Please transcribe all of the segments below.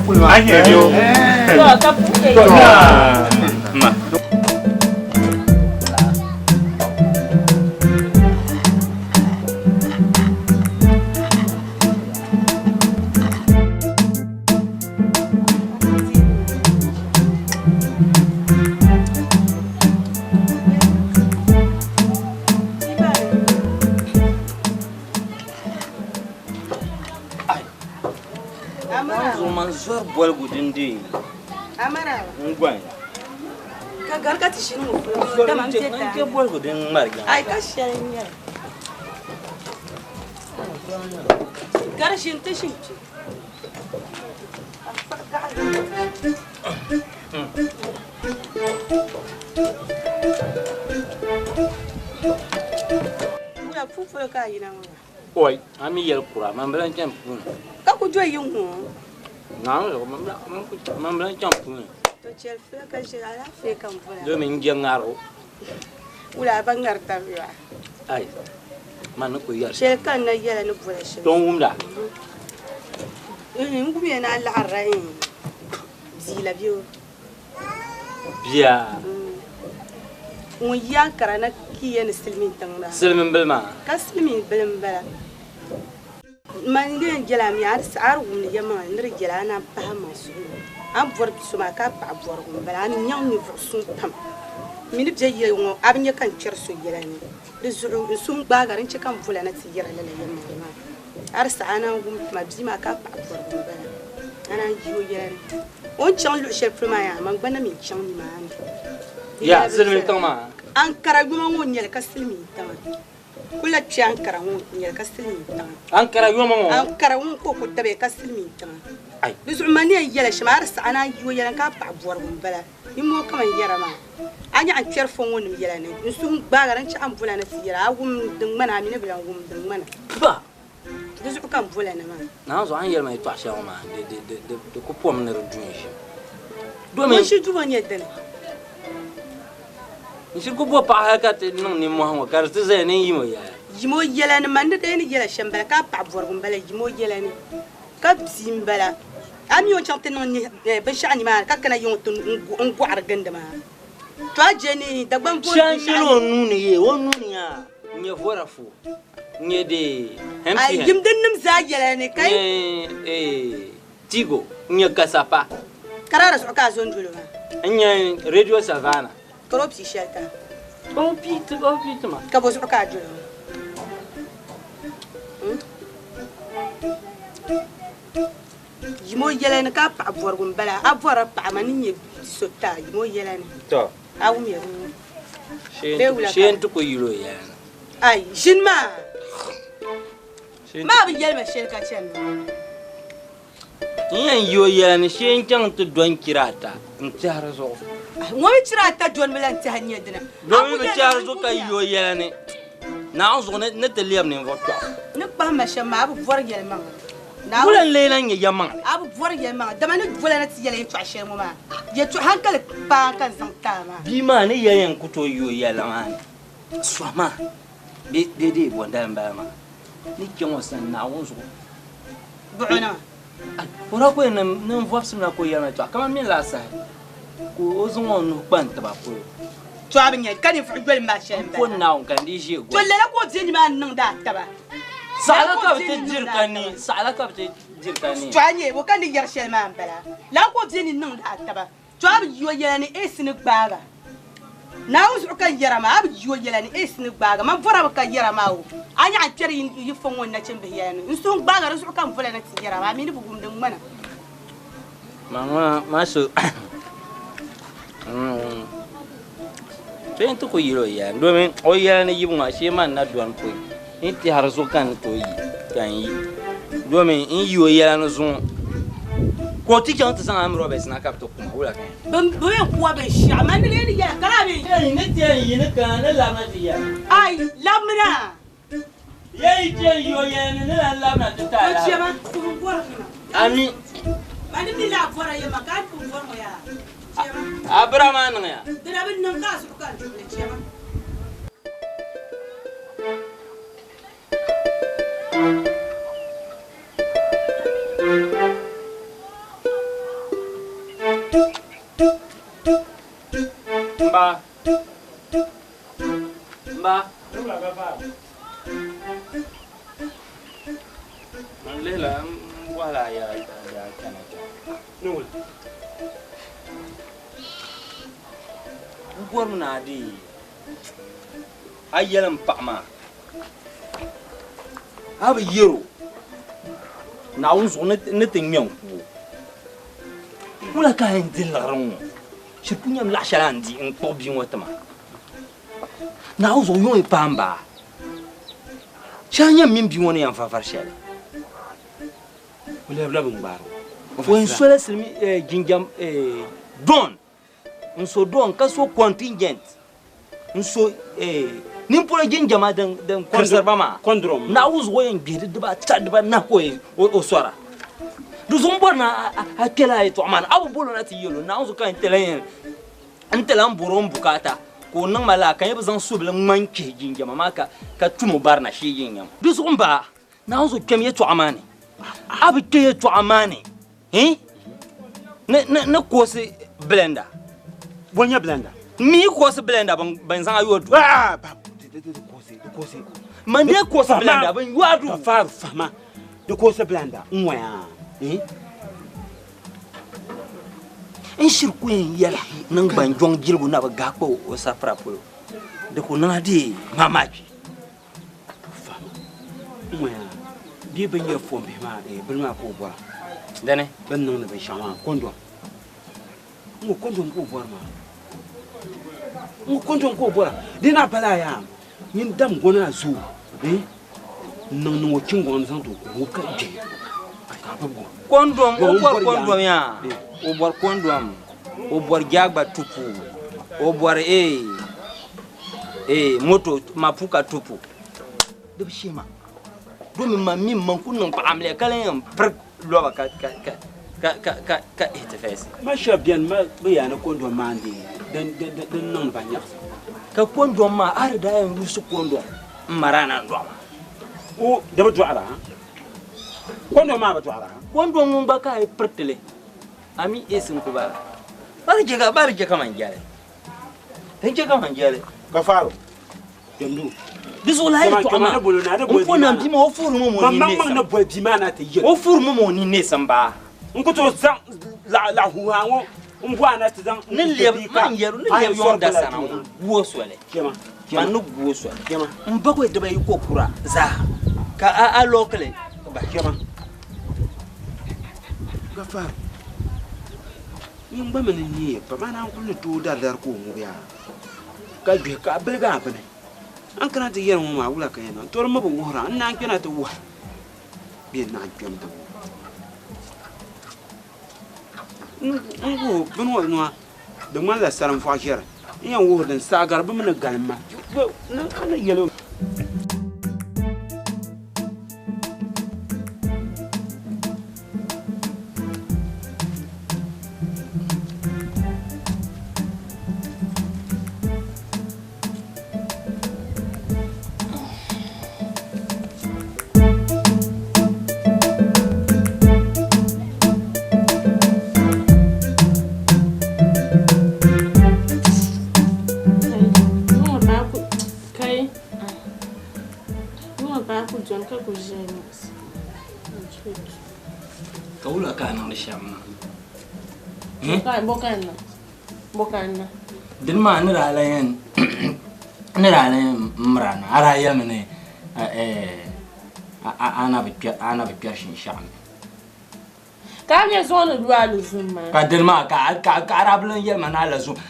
kuli maa. A nyɛ bi o. To ka puhi To na. Ma. Zuɣu man zɔri boligu din deei n gɔnya. Ka gari ka ti shini ŋɔ polo dama n bɛ N chɛ boligu din ŋmari gana. Ai ka shɛli n nyɛli. Gari shini ti shini kpɛ. Wula puu polo ka a yina ŋɔ maa? Oi, a mi yɛli kura, man bi lan chani puuni. Ka ku do yiŋ ŋɔ? Naawuni zuɣu, man bi lan chani puuni. To chɛli fila ka ʒe alaafee ka n bɔra. Domin n je ŋarigu. Wula a ba ŋari tabi yaa? Ai, man ni ku yɛri shɛli. Shɛli ka n na yɛla ni bɔla shɛli. To n wumda. N wumiya ni a laɣirila bia la bɛ o. Bia? Ŋun yi Ankara na kiya ni silimiin tiŋ maa. Silimiin bili maa? Ka silimiin bili m-bala. Man ni yɛn jɛli a mi, a di wumdi yɛlimaŋli ni di jɛli a naan pahi maŋ suhu ni. A ni bɔri bi so maa ka a paɣa bɔrigu m-bala. A mi nyaŋ ninvuɣ suŋ pam. M mi ni be yili ŋɔ, a bi nya ka n kpɛri so yɛla ni. Di zuɣu n suhu n-gbaagi a din chɛ ka m bol a na ti yɛri a lala yɛlimaŋli maa. A di saɣi a naan wum ti ma bia maa ka a paɣa bɔrigu m-bala. A naan yi o yɛla ni. O ni chaŋ luɣ shɛli polo maa yaa, man gba na mi n-chaŋ nimaani. Ya, silimiin tiŋ maa? Ankara yoma ŋɔ n-nyɛ li ka silimiin tiŋa. Kula kpe Ankara ŋɔ n-nyɛ li ka silimiin tiŋa. Ankara yoma ŋɔ? Ankara ŋɔ ka o ku tabiya ka silimiin tiŋa. Ai. Di zuɣu man ni yɛn yɛla shɛm, a di saɣi a naan yi o yɛla ni ka a paɣa bɔrigu m-bala. Nimmoo kaman yɛra maa. A nyaɣi n-kpɛri fo ŋɔ nim yɛla ni. N suhu n-gbaagi a din chɛ a ni bola na ti yɛra. A wum din ŋmana, a mi ni bi lan wum din ŋmana. Ba! Di zuɣu ka n bola na maa. Naawuni zuɣu a ni yɛli ma yɛtɔɣ shɛli ŋɔ maa, di ku pom ni di du n-ʒim. Domin. Ŋun ʒi dubo nyɛ dini? N shiri ku bo paɣa hal ka ti niŋ nimmɔhi ŋɔ ka di ti zaya ni n yim o yɛla. Yim o yɛla ni, man ni dee ni yɛla shɛm m-bala, ka a paɣa bɔrigu m-bala, yim o yɛla ni, ka bia m-bala. A mi o ni chaŋ ti niŋ binshɛɣu nimaani ka kana yiŋ ti n-gɔɣiri gindi maa. To a je ni Dagbaŋ voori Shɛli binshɛɣu n-nyɛla o nuu ni yee, o nuu ni yaa n-nyɛ Vodafone, n-nyɛ dee Ai, MTN. yim dinnim zaa yɛla ni ka yi. N-nyɛ ee Tigo, n-nyɛ Kasapa. Ka daa di zuɣu ka a zo n-doli o maa. N-nyɛ Radio Savannah. Ka o pii shɛli ti a. O pii ti, o pii ti ma. Ka bɔ zuɣu ka a doli o? Yim o yɛla ni ka a paɣa bɔrigu m-bala. A bɔrila paɣa ma ni nyɛ so ti a. Yim o yɛla ni. Tɔ. A wumya din ŋɔ. Bee wula ka. Shee n-ti ku yil o yɛla ni. Ai, ʒini maa. Maa bi yɛli ma shɛli ka chani maa. N yɛn yi o yɛla ni shee n-chaŋ ti dɔni chira ata n-tɛhi di zuɣu. Ŋɔ mi chira ata dɔnibu la n-tɛhi n-nyɛ dina. Dɔni mi bi tɛhi di zuɣu ka yi o yɛla ni Naawuni zuɣu ni ti lɛbi ninvuɣ kpiɔɣu. Ni kpahim ma shɛm maa, a bi bɔri yɛlimaŋli. Wula n-lee lan nyɛ yɛlimaŋli? A bi bɔri yɛlimaŋli, dama ni vola na ti yɛli yɛtɔɣ shɛli ŋɔ maa, yɛtɔɣ haŋkali paai ka n zaŋ ti a maa. Bia maa ni yɛli yɛn ku tooi yi o yɛla maa ni, sɔhi maa bee dee bɔndali m-bala maa ni chaŋ o sani Naawuni zuɣu. Buɣu na. O daa ku yɛn niŋ vɔbisim na ka o yɛli ma tɔɣ kaman mini laasahi ka o zaŋ o nuhi kpa n-tiba polo. Tɔ a bi nya ka ninvuɣ yoli maa shɛli m-bala. M po Naawuni ka n dii ʒe goli. Tɔ lala ka o be nimaani niŋdi a taba. Saɣila ka bɛ ti diri ka ni, saɣila ka bɛ ti diri ka ni. Tɔ a nya o ka ni yɛri shɛli maa m-bala. Lala ka o be ni niŋdi a taba. Tɔ a bi yi o yɛla ni eesi ni gbaaga. Naawuni zuɣu ka n yɛra maa, a bi yi o yɛla ni eesi ni gbaaga. Man bɔra bi ka yɛra maa o, a nyaɣi n kpɛri yi fɔŋ ŋɔ nachimbihi yɛla ni. N suhu n-gbaaga di zuɣu ka n vola na ti yɛra maa, a mi ni bi wumdi n ŋmana. Ma ŋuna maa so to yɛn ti ku yili o yɛla domin o yɛla ni yibu ŋɔ ashee man na dɔni pɔi n tɛhiri zuɣu ka n ni tooi yi ka n yi domin n yi o yɛla ni zuŋɔ ka o ti chaŋ ti zaŋ Am Roberts na ka bɛ ti ku ma wula ka yɛn. Bɛ yɛn ku a binshɛɣu man ni lee ni yɛla ka laa bɛ. Yɛn ni ti yɛn yi ni kana ni labina ti yɛla. Ai, labimina. Yɛn yi ti yɛn yi o yɛla ni ni lan labina ti ti a O chɛ lahi. ma, kum n bɔri ma. Ami. Man ni mi laa bɔra yɛn ma ka a kum bɔri ŋɔ yaa. Chɛ ma. A bira maa niŋya. Dina bi niŋ ka a zuɣu ka n duhili chɛ ma. Mba. Mba. Man lihila n bɔhila a yɛla daa chana chana. N bɔrimi ni a deei a yɛli m paɣa maa a bi yɛr o Naawuni zuɣu ni ti ŋme n-ku o. Wula ka a yɛn di liɣiri ŋ-ŋɔ? Shiri ku nyam laɣ shɛli a ni di n-kpuɣi bia ŋɔ ti ma. Naawuni zuɣu yuŋ yi paai m ba, shee a nyam mini bia ŋɔ ni yɛn va vari shɛli. O lɛbila bɛ ŋmaar o. O yɛn sola silimi jinjam Don n so Don ka so contingent n so nimpolo jinjama din kɔrisiri ba maa. Kɔndurum. Naawuni zuɣu o yɛn gbihi di dibaata dibaanahi ka o sɔra. Di zuɣu m bɔri ni a kpɛla a yɛtɔɣa maa ni, a bi bol o na ti yɛl o, Naawuni zuɣu ka n ti lan bɔr o m bukaata ka o niŋ ma lala, ka n yi bi zaŋ subili ŋma n-chihi jinjama maa ka tum o barina shee jinjama. Di zuɣu m ba, Naawuni zuɣu kpɛm yɛtɔɣa maa ni. A bi kpe yɛtɔɣa maa ni, ni koosi blender. Bɔ n-nyɛ blender? M mi koosi blender bɛn zaŋ a yo du. Man dee koosi blender bɛn yo a du. Faaru fahima di koosi blender n ŋɔya. N shiri ku yɛn yɛla niŋgban jɔŋ jiligu na bi gahi kpa o safira polo, di ku niŋ a dee mamaki. Fahima n ŋɔya bee bɛn yɛri fom bihi maa bini maa ka o bɔra. Dini? Bɛn niŋdi binshɛɣu maa kɔndɔm. N ŋɔ kɔndɔm ka o bɔri maa. N ŋɔ kɔndɔm ka o bɔra. Di na bala yaa nyin dam gɔna a zuɣu n niŋ niŋ o chingɔŋ ni zaŋ ti o ka o ŋubi ka gbihi ka a bibigi o. Kɔndɔm, o bɔri kɔndɔm yaa, o bɔri kɔndɔm, o bɔri jaagba tupu, o bɔri ee ee moto mapuka tupu. Di bi shee ma. Domi man mi man ku niŋ paɣa amiliya ka lan yɛn piri lɔba ka ka ka ka ka ka ka ihti fɛsi. Ma shɛba beni ma bɛ yaa ni kɔndɔm maa n-deei din din din niŋdi ba nyaɣisim. Ka kɔndɔm maa a di daa yɛn yuusi kɔndɔm m-mari a na n-dɔɣi ma. O di bi dɔɣira? Kɔndɔm maa bi dɔɣira? Kɔndɔm ŋun gba ka a yi piriti li a mi eesi n-ku bala. Ba di chɛ ka ba di chɛ kaman jɛli. Din chɛ kaman jɛli. Gafaaro. Kpɛmdu. Di zuɣu lahi yɛltɔɣa maa, n po nam bia maa o fuhirimi ma o nini neesim. O fuhirimi ma o nini neesim baa. N ku tooi zaŋ laɣ huuhaa ŋɔ m-bɔhi a na ti zaŋ Ni lɛbi man yɛri ni lɛbi yɔŋ dasana ŋɔ gu o soli. Man ni gu o soli. M bakɔi dibayi ko kura zaa ka a lɔɔkili bahi. Gafar, nyin gba mi ni neei pam, a naan kul ni tooi daridari ka o ŋubi a. Ka gbihi ka a biligi a bini. A ni kana ti yɛli ŋɔ maa, wula ka yɛn niŋ? Tɔri mi bi wuhira, n naan kpɛna ti wuhi bɛ naan kpɛm ti wuhi. N wuhi bini ŋɔ nua, di ŋmanila sarinfɔɣu ʒiɛri. N yɛn wuhiri din saɣi gari bɛ mi ni galim ma. A ni yɛl o. Ka wula ka a niŋdi shɛm maa? Dini maa ni daa lan yɛn ni daa lan yɛn miri a na a daa yɛlimi ni a na bi kpɛri shinshɛɣu ni. Ka a nyɛ zuɣu ni lu alizum maa. Ka dini maa ka a daa bi lan yɛli ma ni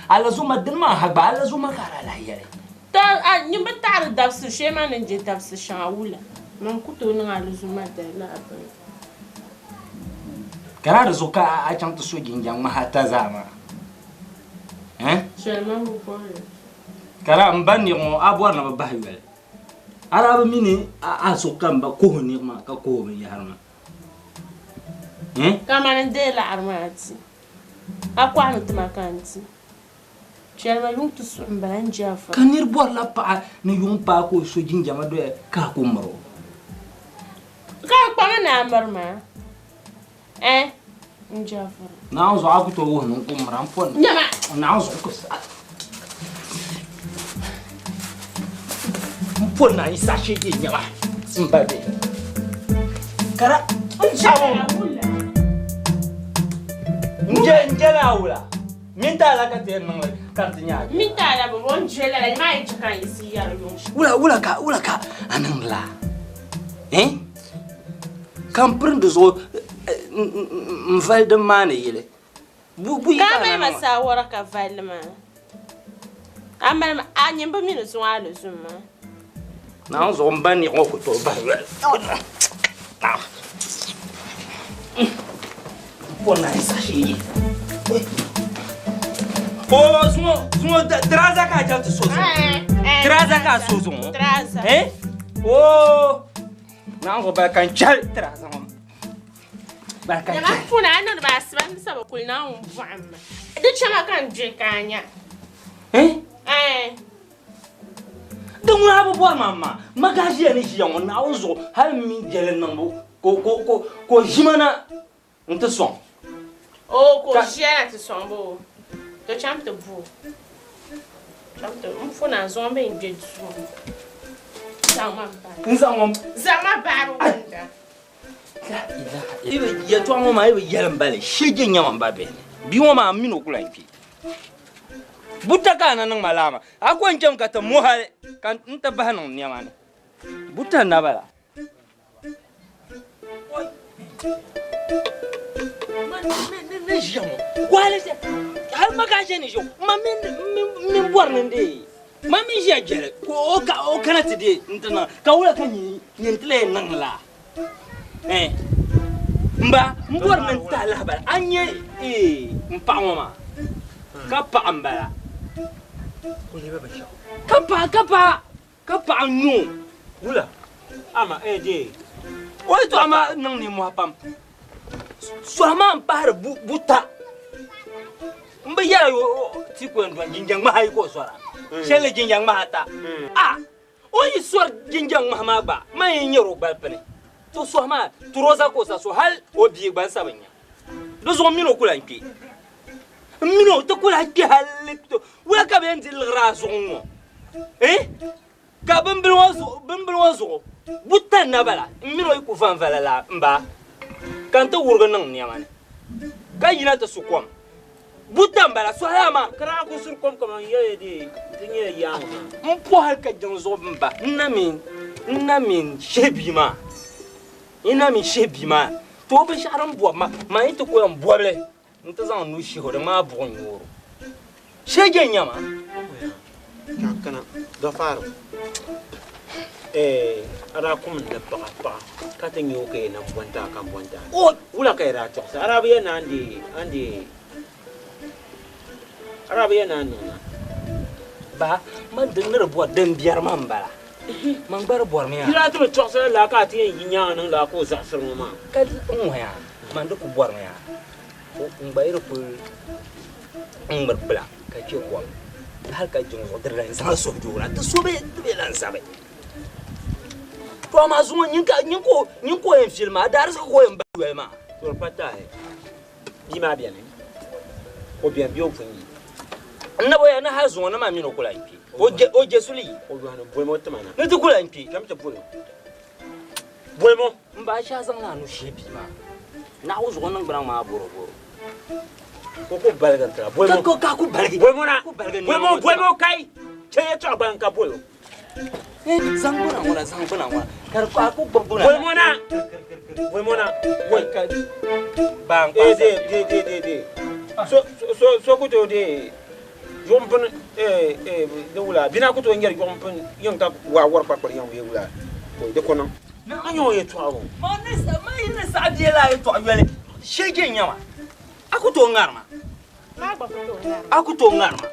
alizum ma dini maa ha gba alizum ma ka a daa lahi yɛli. To a nyin bi taɣiri dabisili shee maa ni je dabisi shɛŋa wula? Man ku tooi niŋ alizuma dali lala bini. Ka daa di zuɣu ka a chaŋ ti so jinjam ŋmahi ata zaa maa? Eh? Shɛli man bi bɔri li. Ka daa m ba niɣi ŋɔ a bɔri ni bɛ bahi yoli. A daa bi mi ni a zuɣu ka m ba kuhi niɣi maa ka kuhi o binyɛhiri maa. Eh? Kamani n deei laɣiri maa ti. A kɔhimi ti ma ka n ti. Chɛli ba yuŋ ti suhi m-bala n-je a fara. Ka nir bɔrila paɣa ni yuŋ paai ka o so jinjama doya ka a ku miri o. Ka a kpami ni a miri ma? Ɛɛh! N jɛvuri. Naawuni zuɣu a ku tooi wuhi ni n ku mira n pɔri. Nyama. Naawuni zuɣu ku n pɔri na yi saha shee je nyama n ba bihi. Kara n jɛla wula. N je n jɛla wula. Min taala ka ti yɛn niŋli ka ti nya. Min taala bi bɔ n jɛla la maa yi chɛ ka n yiɣisi yɛri yuŋ. Wula wula ka wula ka a niŋdi la. Eh? Ka n piri di zuɣu n vali din maani yili. Bu bu yi Ka ka a mali a ma niŋ maa. saawara ka valli maa. A mali ma a nyin bi mi ni zuŋ a ni zum maa. Naawuni zuɣu n ba niɣi ŋɔ ku tooi bahi yoli. Pɔri na yi saha shee yi. O zuŋɔ zuŋɔ tiraza ka a chaŋ ti so zuŋɔ. Tiraza ka a so zuŋɔ. Tiraza. Eh? O Naawuni zuɣu bali ka n chɛli tiraza ŋɔ. Bali ka n Nyama chɛli. puuni a niŋdi ba asiba n saba kuli Naawuni bɔhim ma. Di chɛma ka n diri ka a nya. Eh? Eh. Di ŋuna a bi bɔri ma ma. Magaʒiya ni ʒiya ŋɔ Naawuni zuɣu hali m mi jɛli niŋbu ko ko ko ko ʒima na n ti sɔŋ. O ko Ka ʒiya na ti sɔŋ bo. To chaŋ ti bu. Chaŋ ti n puna zuŋ bee n gbe duu. Zaŋ ma baari. N zaŋ ŋɔ. Zaŋ ma baari wunda. La ilaha illa. Yɛltɔɣa ŋɔ maa yi bi yɛli n bali shee je nyama n ba bihi ni. Bia ŋɔ maa m mini o ku lan kpe. Buta ka a na niŋ ma laa maa. A ko n cham ka ti mo hali ka n ti bahi niŋ nɛma ni. Buta n na bala. Ni ʒiya ŋɔ waali hali magaʒiya ni ʒiya ŋɔ ma mi bɔri ni n deei ma mi ʒiya jɛli ka o ka o kana ti deei n ti niŋ ka wula ka nyin ti lee niŋ la eh n ba n bɔri ni n tahi lahabali a nyɛ n paɣa ŋɔ maa ka paɣa n bala ka paɣa ka paɣa ka paɣa n nyɛ o wula ama eh de o yɛltɔɣa maa niŋ nimmɔhi pam sɔhi maa n pahiri buta n bi yɛra yo ti ko yɛn dɔni jinjɛŋ ŋmahi ayi ka o sɔra shɛli jinjɛŋ ŋmahi ata a o yi sɔri jinjɛŋ ŋmahi maa gba man yɛn nyɛri o gbali pini to sɔhi maa turoza ka o sa so hali o bia gba n sa bi nya di zuɣu n mini o ku lan kpe n mini o ti ku lahi kpe hali wula ka bɛ yɛn di liɣiri a zuɣu ŋɔ eh ka bimbili ŋɔ zuɣu buta n na bala n mini o yi ku vanvala la n ba ka n ti wurigi niŋ nɛma ni ka yina ti su kom buta n bala sɔhila maa kara ku suri kom kaman yɛli di ti nyɛla yaaŋa maa n po hali ka jiŋ zuɣu n ba n na mi shihi bia maa n na mi shihi bia maa to o binshaɣu din bɔbi ma maa yi ti ku yɛn bɔbili n ti zaŋ nuu shihi o di ŋmaa buɣum nyooro shee je nyama kana gafaaro eh ara kum ni paɣa paɣa ka ti nyɛ o ka yɛn na bɔnta ka bɔnta o wula ka yɛra tɔɣisa ara bi yɛn na andi andi ara bi yɛn na niŋ na ba man din ni di bɔri din biɛri ma n bala man gba di bɔri mi yira ti bi tɔɣisira laa ka a ti yɛn yi nyaanga niŋ laa ka o zaɣisiri ŋɔ maa ka n ŋɔya man di ku bɔri mi n gba yi di kuli n ŋmiri kpila ka chɛ kom hali ka jiŋ zuɣu di lan zaŋ suhudoo na ti so bee di bee lan sabi to amaa zuŋɔ nyin ka nyin ka nyin ka o yɛn fili maa daarisigi ka o yɛn bahi yoli maa to di pa tahi bia maa bɛni o bɛni bee o pun yi n na bɔya ni hali zuŋɔ ni maa mini o ku lan kpe o je suli yi o yɔhini bolimi o tima na ni ti ku lan kpe kpɛm ti boli o bolimi o n ba shɛhi zaŋla a nu shihi bia maa naɣu zuɣu niŋgbuna maa boro boro ko ku baligi n tira bolimi ka ka ku baligi bolimi na ku baligi bolimi bolimi kai chɛ yɛltɔɣa gba n ka boli o zaŋ gbuna ŋɔ na zaŋ gbuna ŋɔ na ka di a ku gbubi gbuna bolimi na bolimi na bol ka baan eh de de de de de so so so ku to de yuɣum pini eh eh di wula bina ku to nyɛri yuɣum pini yɛn ka waa wɔri kpakpari yɛn bee wula di ku niŋ a nyɛ o yɛltɔɣa ŋɔ ma ni sa ma yi ni saɣa bia la yɛltɔɣa yoli shee je nyama a ku tooi ŋarima Maa gba ku tooi ŋarima. A ku tooi ŋarima.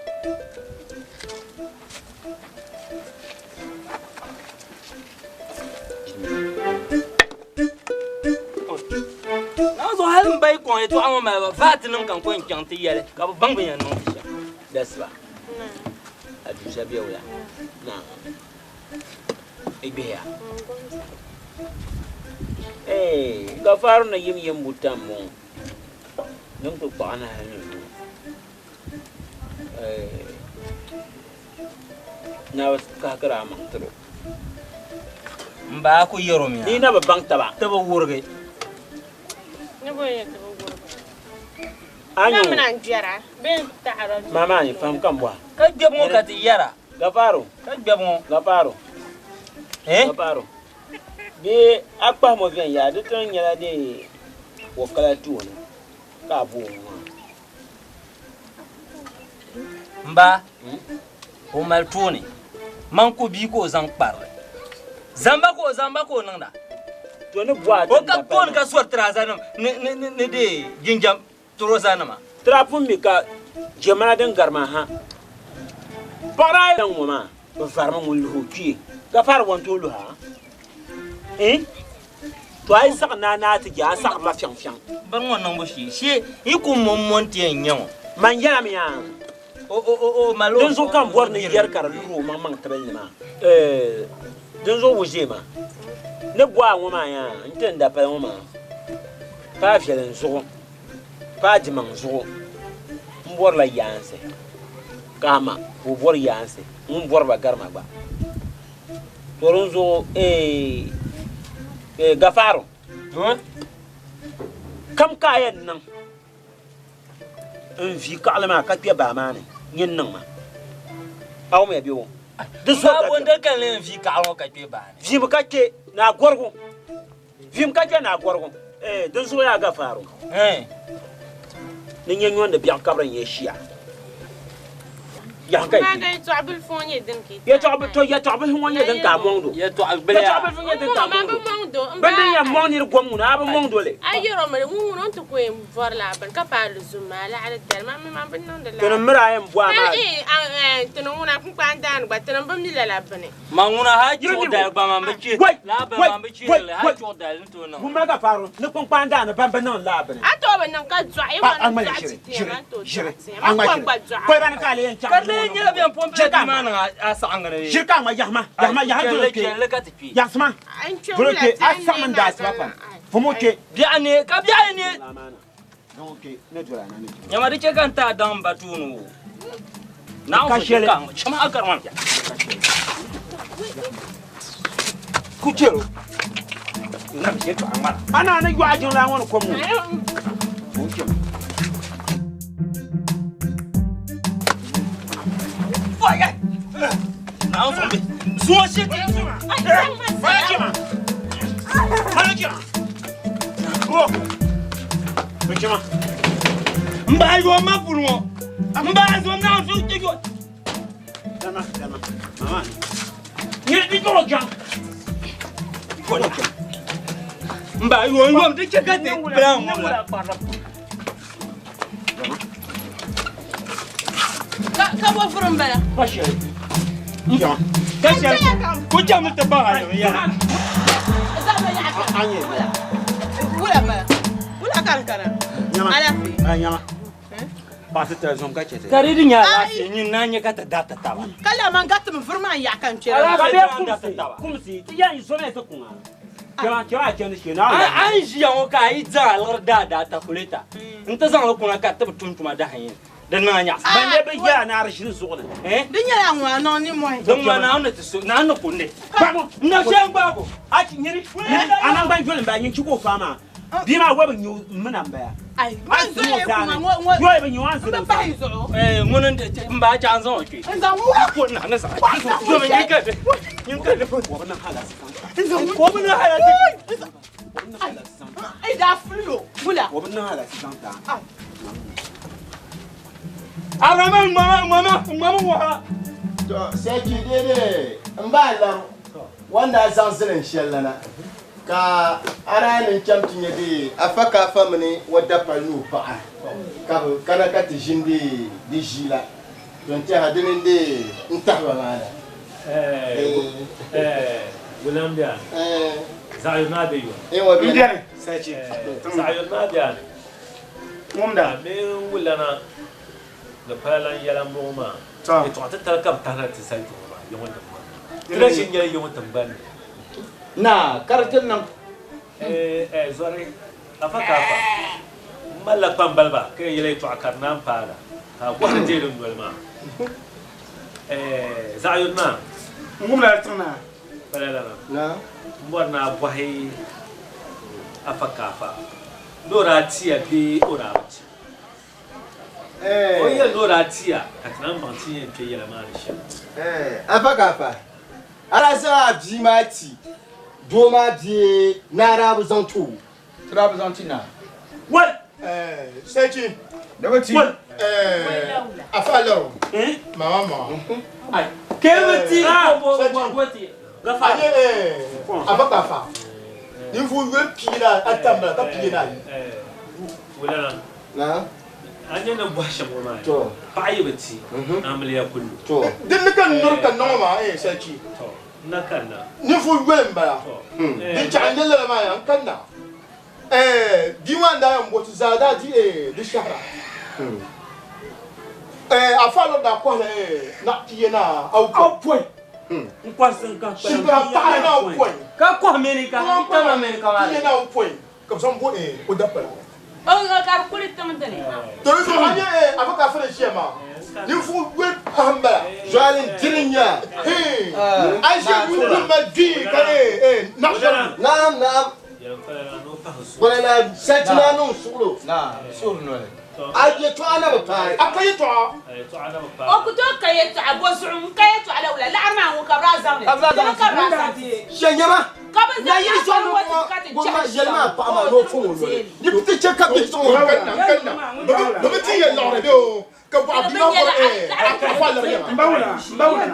Naa zuɣu hali n bayi kɔŋ yɛltɔɣa ŋɔ mali ba vaati nim ka n ko n chaŋ ti yɛli ka bi baŋ bi yɛn niŋ ti shɛm. Dasiba a dusa bɛ wula na i gbihiya eh gafaru na yim yim buta m bɔŋɔ Din ku kpaɣa na hali ni na bi kahigiri a maŋ tiri o. N ba ku yɛro mi Ni na bi baŋ taba. Ti bi wurigi. Ni bo yɛ ti bi wurigi. A Na nyɛ mina n gbɛra bee n taɣara. Mama ni faham ka n bɔha. Ka gbɛbu ŋɔ ka ti yɛra. Gafaaro. Ka gbɛbu ŋɔ. Gafaaro. Eh? Gafaaro. Bee a kpahi mo viɛnyɛla di ti nyɛla de wakala tooni ka a bo o ŋɔ. N ba o mali tooni man ku bia ka o zaŋ kparili zamba ka o zamba ka o niŋda. To ni bo a O ka tooni ka sori trouser nim ni ni ni de jinjam trouser nima. Tira pun mi ka jɛmana din gari maa ha paɣaba ayi ŋɔ maa bi varimi ŋun luhi o kpee Gafaaro wan tooi luhi a eh to a yi saɣi naa naa ti je a saɣirila fiɛŋ fiɛŋ. Bini ŋɔ niŋbu shee shee yi ku mɔn mɔn ti yɛn nyɛ ŋɔ. Man yɛla mi yaa. O o o o mali o. Dinzuɣu ka n bɔri ni yɛri ka di luri o maŋmaŋ tibili ni maa. Dinzuɣu wuʒee maa ni bɔ a ŋɔ maa yaa n ti n dapali ŋɔ maa paa viɛli n zuɣu paa dimaŋ zuɣu n bɔrila yaansi ka a ma ka o bɔri yaansi ŋun bɔri ba gari ma gba. To dinzuɣu Gafaaro kam ka a yɛn niŋ n vi kaɣali maa ka kpɛ baa maa ni nyin niŋ ma a wumya bɛ o di Ba bonda ka n vi kaɣali ŋɔ ka kpɛ baa ni. Vimi ka kpɛ naa gɔrigu vimi ka kpɛ naa gɔrigu dinzuɣu yaa Gafaaro ni nyɛ nyɔndi biɛɣu kabiri n nyɛ shia yɛtɔɣa bilifu ŋɔ nyɛ din ka a mɔŋdo yɛtɔɣa bilifu nyɛ din ka a mɔŋdo bini din yɛn mɔŋ niri gom ŋuna a bi mɔŋdo li tini miri a yɛn bɔ a maa Ma ŋuna ha chuɣu dali gba man bi chɛ laa bini man bi chɛ li ha chuɣu dali ni tooi niŋ. Ŋun mali Gafaaro ni kpunkpaan daani ban bi niŋ laa bini. A tooi bi niŋ ka dɔɣi yi ŋɔ ni dɔɣi ti tiɛma n tooi dɔɣi tiɛma a kom gba dɔɣi. Koliba ni ka a lee yɛn chaŋ. Ka di lee nyɛla bɛn pɔmpi la bia maa niŋ a saɣiŋga ni. Ʒiri ka a ŋma yahima yahima yaha dolo kpe Chɛli ka ti kpe. Yaɣisima dolo kpe a saɣim n daasiba pam fom o kpe. Biɛɣu ne ka biɛɣu ne. Nyama di chɛ ka n ti a daŋ m ba tooni o. Naawuni so chɛ ka a ŋma chɛma a gari maa. Ku chɛro. A naa ni yɔɣa jiŋlaa ŋɔ ni kom ŋɔ. N bahi yom ma puni ŋɔ. N bahi zom naawuni so chɛ ka Dama, dama, mama. Nyɛ di yɔɣɔ jaŋ. N bahi yom yom di chɛ ka ti bila ŋɔ la. Ka bo vuri n bala. Ka shɛli. Ka shɛli ku chɛmi ti baŋ a ni yɛla. Wula bala. Wula ka n kana. Alaafee. Nyama. Paɣa ti tali zom ka chɛ ti. Ka di di nyɛ alaafee nyin na nyɛ ka ti da ti taba. Ka la man ka tim vuri maa n yaɣa ka n kpɛra. Ka bɛ kumsi kumsi ti yɛn zom ti kuŋa. Chɛma chɛma a chɛndi shee na. A ni ʒiya ŋɔ ka a yi zaŋ aliɣiri daa daa takuleta n ti zaŋ li kuna ka ti bi tum tuma dahin yini di niŋ a nyaɣisi. Ban lee bi yɛla ni a di ʒini zuɣu ni. Di nyɛla ŋun a niŋ nimmohi. Din ŋma Naawuni ti so Naawuni ni kundi. N na shee n gbaago. A chi nyini a naŋgban joli n bala nyin chiko fa maa. Bia maa wa bi nyɛ o mina n bala. Ai, man zoya kuma ŋɔ ŋɔ. Yɔli bi nyɛ o a ni N bi pahi zuɣu. Ŋuni n ba chaŋ zaŋ o kpe. N zaŋ o. Ko na ni zaŋ. Domi nyin ka di nyin ka di. Wa bi niŋ halasi zaŋ ta. Ko bi niŋ halasi. Ai daa fuli o. Wula. Wa bi niŋ halasi zaŋ ta. Abraham ŋmama ŋmama ŋmama waha. To sɛki dede n ba laro wanda zaŋ zilin shɛli la na ka a daa niŋ chaŋ ti nyɛ de afa ka afa mini o dapali ni o paɣa ka bi kana ka ti ʒini de di ʒii la to n tɛha dini n de n tahiba maa na. Gulam biɛni zaɣ yini maa bɛ yom. N biɛni zaɣ yini maa biɛni ŋumda bee wulana ni pala lan yɛla n bɔŋɔ maa yɛltɔɣa titali ka bi tahina ti sali tiŋ maa yiŋɔ tiŋgbani ti na ʒi nyɛla yiŋɔ tiŋgbani ni. Na ka di ti niŋ. Zɔri afa ka afa malila kpambaliba ka yɛn yɛli yɛtɔɣa ka di naan paai la, ka a bɔhiri deei di noli maa. Zaɣ yoni maa. N wumla di tiŋ naa. Palilana. M bɔri ni a bɔhi Afa Kaafa ni o daa ti ya bee o daa bi ti. O yɛli ni o daa ti ya ka ti naan baŋ ti ni yɛn kpe yɛla maa ni shɛm. Afa Kaafa, a daa zaŋ a bia maa ti doo maa bee ni a daa bi zaŋ ti o? Ti daa bi zaŋ ti na. Wal! Sɛchi. Di bi ti. Wal! Afa Alaro. Mama mama. Ai. Kebe ti. Sɛchi. Aye afa ka fa. Ninvuɣ yoli pia ni ata m-bala ka pia ni ayi. Wulana. Na. A nya ni bɔhi shɛm ŋɔ maa. To. Paɣa yi bi ti, amiliya ku lu. To. Din ni ka n nuri ka niŋ o maa, Sɛchi. To. N na kanna. Ninvuɣ yoli m-bala. Din chaɣ n-nyɛ lala maa yaa, n kanna. Bia maa n-daa yɛn bo ti zaa daa di di shɛhira. Afa Alɔri daa kɔhila naɣ pia ni awopɔin. N kɔhi sinkahi kpalim Shinkaha paɣa ni awopɔin. Ka kɔhi mini ka tama mini ka maa. Pia ni awopɔin ka bɛ zaŋ bo o dapala. O ka di kuli tiŋ dini. To di zuɣu a nya afa ka afa ni ʒiya maa ninvuɣ yoli pahi m-bala. Zuali n-diri nya. A ʒiya yuun ma gbii ka naɣ shɛli. Naam naam. Kpalala sariti maa niŋ suɣulo. Suhuri noli. A yɛtɔɣa na bi paai. A ka yɛtɔɣa. O ku tooi ka yɛtɔɣa bɔ zuɣu n ka yɛtɔɣa la wula laɣiri maa ŋun ka bɛ daa zaŋ li ti dini ka bɛ daa zaŋ ti. Shɛ nyɛma. Ka bɛ zaŋ Na yili laɣiri zuɣu ŋɔ ti ka ti ŋɔ ma chahi yɛli maa paɣa maa ni o fɔŋ o noli. Di ti chɛ ka bihi zaŋ o N kanna n kanna. Bɛ bi ti yɛn laɣiri bee o ka bɔɣa bia maa bɔri afa lari yɛma. N ba wula n ba wula.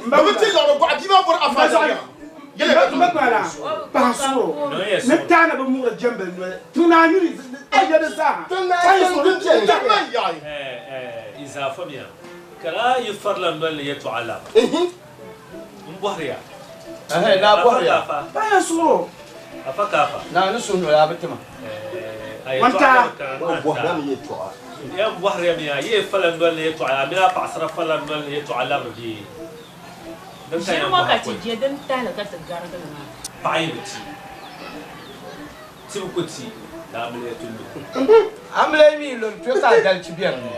Bɛ bi ti laɣiri bɔɣa bia maa bɔri afa lari yɛma. Yɛli ka N ba kpala paɣa suɣuro ni taana bi muɣiri jɛmbili noli tiŋ naa yuli a yɛli zaa. Tiŋ naa yuli din beni. Tiŋ maa yaɣi. Izaa famiya ka daa yi farila noli ni yɛtɔɣa lab. N bɔhiri ya. Na bɔhiri ya. Paɣa suɣuro. Afa Kaafa. Na ni suhu noli a bi tima. Ŋun taa. Bɔhiri mi yɛtɔɣa. Yan bɔhiri ya mi ya yi fala noli ni yɛtɔɣa a mini a paɣasara fala noli ni yɛtɔɣa labiri bee? Din ka Ʒiri yan ŋɔ ka bɔhi ti pɔi. je din tahili ka ti garigi li maa. Paɣa yi bi ti, tibu ku ti, di amiliya ti lu. Amiliya mi lori kpe ka adalichi be di ni.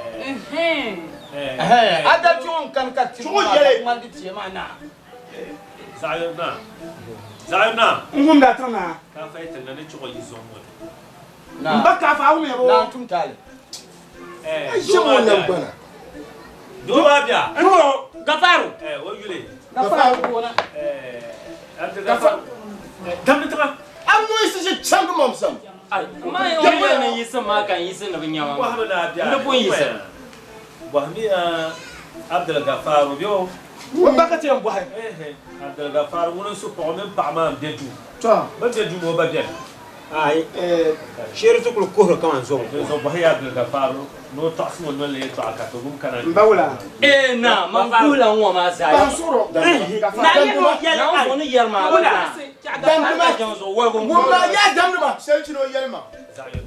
Adalichi ŋɔ n-kani ka tibu maa ka ŋmani di tia maa na. Zaɣ yoni naa. Zaɣ yoni naa. N wumdi a tiŋ naa. Ka a fa yi ti na ni chuɣu yi zom ŋɔ ni. N ba ka a fa a wumya bɔ. Naa n-tum taali. A ʒe ŋɔ nagbana. Doo maa bia. N o Gafaru. O yuli. Gafaru. Abdul Gafaru. Damdi tiŋa. A moyisi ʒe changi mamsam. Ai, ma yi o yɛli ni yiɣisim maa ka n yiɣisi ni bi nya ma. Bɔhimi naa bia. N di pun yiɣisi. Bɔhimiya Abdul Gafaru bɛ o. O ba ka ti yɛn bɔhi. Abdul Gafaru ŋuni n-su paɣa o mini paɣa maa m-be duu. Tɔ. Bɛ ni be duu maa o ba beni. Ai, sheri ti kuli kuhiri kaman zom. Dinzuɣu bɔhiya Abdul Gafaru ni o tɔɣisi o noli ni yɛtɔɣa ka ti wum kana. N ba wula? Ee na, man kuhila ŋɔ maa zaa. Paɣa suɣuro. Na yɛli o yɛli ai. Na ni yɛri maa Wula? Damdima. Ŋun maa yaa damdima. Sɛli chini o yɛli ma.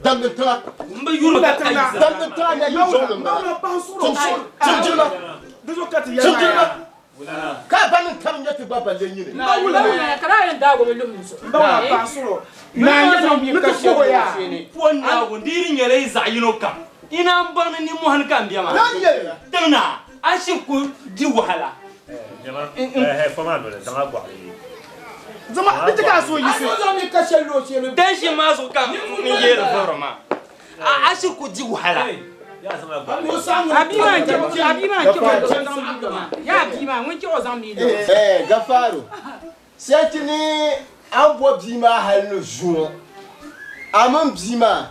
Damdi tiŋa. N bi yuri ka ka yiɣisi. Damdi tiŋa na yi zuɣu N ba wula paɣa suɣuro. Timjilima. Di zuɣu ka ti yɛli maa Timjilima. yaa. Ka ba ni tam nyɛ ti gba balle nyini. N ba wula. Ka daa yɛn daagi o mi luhi ni zuɣu. N ba wula paɣa suɣuro. Naa nyɛ ni ti kuhi o yaa. Pɔn Naawuni, di yi di nyɛla yi zaɣ yino kam, yi naan baŋ ni nimmohi ni ka m bɛ maa. Na yɛli. Tiŋ naa, a shiri ku di wahala. Nyama, fɔ maa noli, zaŋ a gɔɣili. Zama di ti ka a suhu yiɣisi. A zaŋ mi ka shɛli lo shɛli. Dan ʒi maa zuɣu ka n yeeri vɔri maa. A shiri ku di wahala. A bia maa n-chɛ a bia maa n-chɛ o zaŋ mi lo maa. Yaa a bia maa ŋun chɛ o zaŋ mi lo. Gafaru, sɛti ni a ni bo bia maa hali ni zuŋɔ, a mini bia maa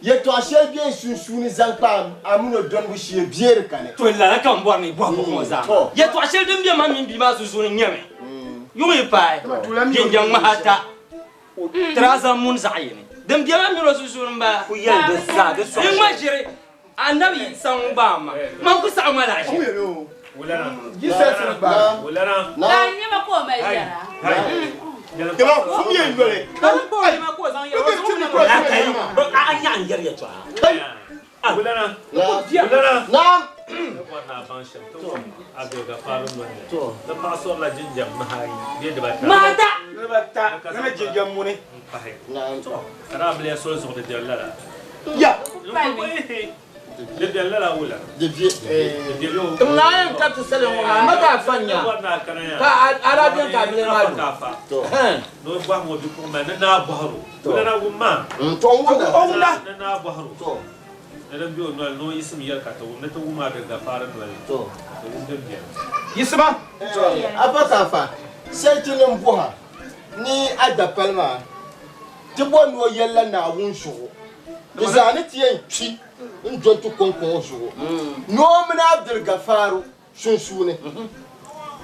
yɛtɔɣ shɛli bɛ sunsuuni zaŋ kpa a mini o dɔnibu shee bee di kani. To lala ka n bɔri ni bɔhigu ŋɔ zaa. Yɛtɔɣ shɛli din be man mini bia maa sunsuuni nyɛmi yuŋ yi paai jinjɛm ŋmahi ata tiraza muni zaɣ yini din be man mini o sunsuuni m-bala. Ku yɛli di zaa di sɔŋ N ŋma ʒiri anabi Isa ŋun gba ama man ku saɣim ma lahi ʒiri. Wulana. Na. Wulana. Na. Daa nyɛma ka o mali yɛra. Dama fum yɛn noli. Ka di pa o nyɛma ka o zaŋ yɛra o zaŋ o mi Na ka yi a nyaɣa n yɛri yɛtɔɣa. Wulana. Na. Wulana. Naam. Bɔri ni a baŋ shɛm ti wum Abdul Gafaru noli ni. Di paɣa sɔrila jinjɛm maha ayi bee dibata. Maha ata. Niriba ata ni ni jinjɛm muni. N pahi. Naam. Ka di amiliya soli zuɣu di dɛri lala. Ya. Tɩ ka tɩ sal wã ma ka a fa yã ka a ra bẽn ka a mile maa do. Yisma a pa ka fa sarki nim buha ni a dapali maa ti bo ni o yɛlila Naawuni zuɣu di zaa ni ti yɛn kpi n doli ti konkoŋ zuɣu ni o mini Abdulgafaru sunsuuni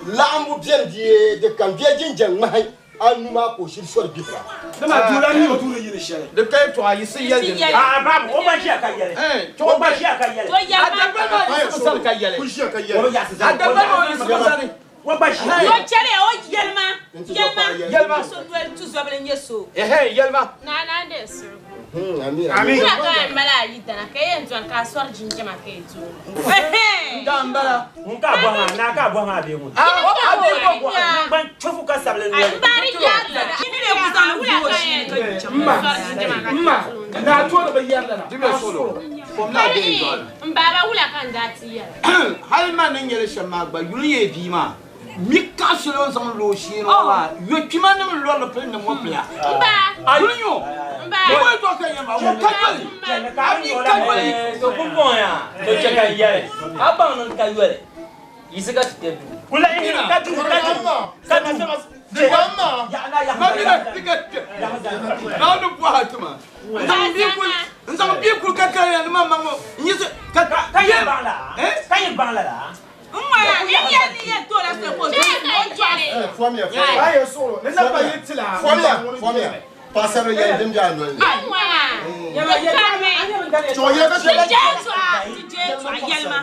laɣimbu bɛni bee di kam bee jinjɛm ŋmahi anu maa ka o ʒiri sori gbihira. Dama duula ni o tuuri yini shɛli. Di ka yɛltɔɣa yisi yɛli din bɛ. Aa baabu o gba ʒiya ka yɛli. O gba ʒiya ka yɛli. A dabali maa yisi sani ka yɛli. Ku ʒiya ka yɛli. O bi yaɣisi A zani. dabali maa yisi sani. O gba ʒiya. O chɛli o yɛlima yɛlima Yɛlima. so noli tuzɔbili n-nyɛ so. Ɛhɛn yɛlima. Naa naa de suru. Amin. Amin. Wula ka n mali a yidana ka yɛn dɔn ka a sɔri jinjɛma ka yi tooi. N da n bala. N ka bɔ maa n'a ka bɔ maa bee ŋun. A a bi bɔ bɔ. Gban cofu ka sabili Ai noli. n baari yaari la. Wula ka yɛn sɔri jinjɛma ka Mma, ti na toori bi yɛri lala. Di bɛ solo. Kom la bɛ yen dɔɔnin. N baaba wula ka n daa ti yɛla. Hali maa ni nyɛli shɛm maa gba yuli yɛ bia maa mi kaɣa shɛli o ni zaŋ loo shee ni maa yokpima nim n lɔrili pili ni mɔpila. N ba. Yuli nyɔ. N ba. Ni wo tɔ ka yɛn maa wo ka yoli. A bi ka yoli. To kun bɔŋɔ yaa to chɛ ka yɛli a baŋ ni ka yoli yisi ka ti kpɛ duu. Kula ka du ka du ka du. Ma mi na ti ka kpɛ. Naa ni bɔha ti ma. N zaŋ bia kuli ka kali ni ma ma ŋɔ n yisi ka Ka yɛn baŋ la. Ka yɛn baŋ la la. N ŋmaya n yɛli ni yɛn toola soli ka o dɔɣi. Fɔmiya Ba ye suɣulo ni naba yi tila. fɔmiya fɔmiya paɣasarili yɛli din bɛ a noli ni. N ŋmaya. N karimi. Chuɣu yɛ ka Ti shɛli. jɛ tɔɣa ti jɛ tɔɣa yɛlima.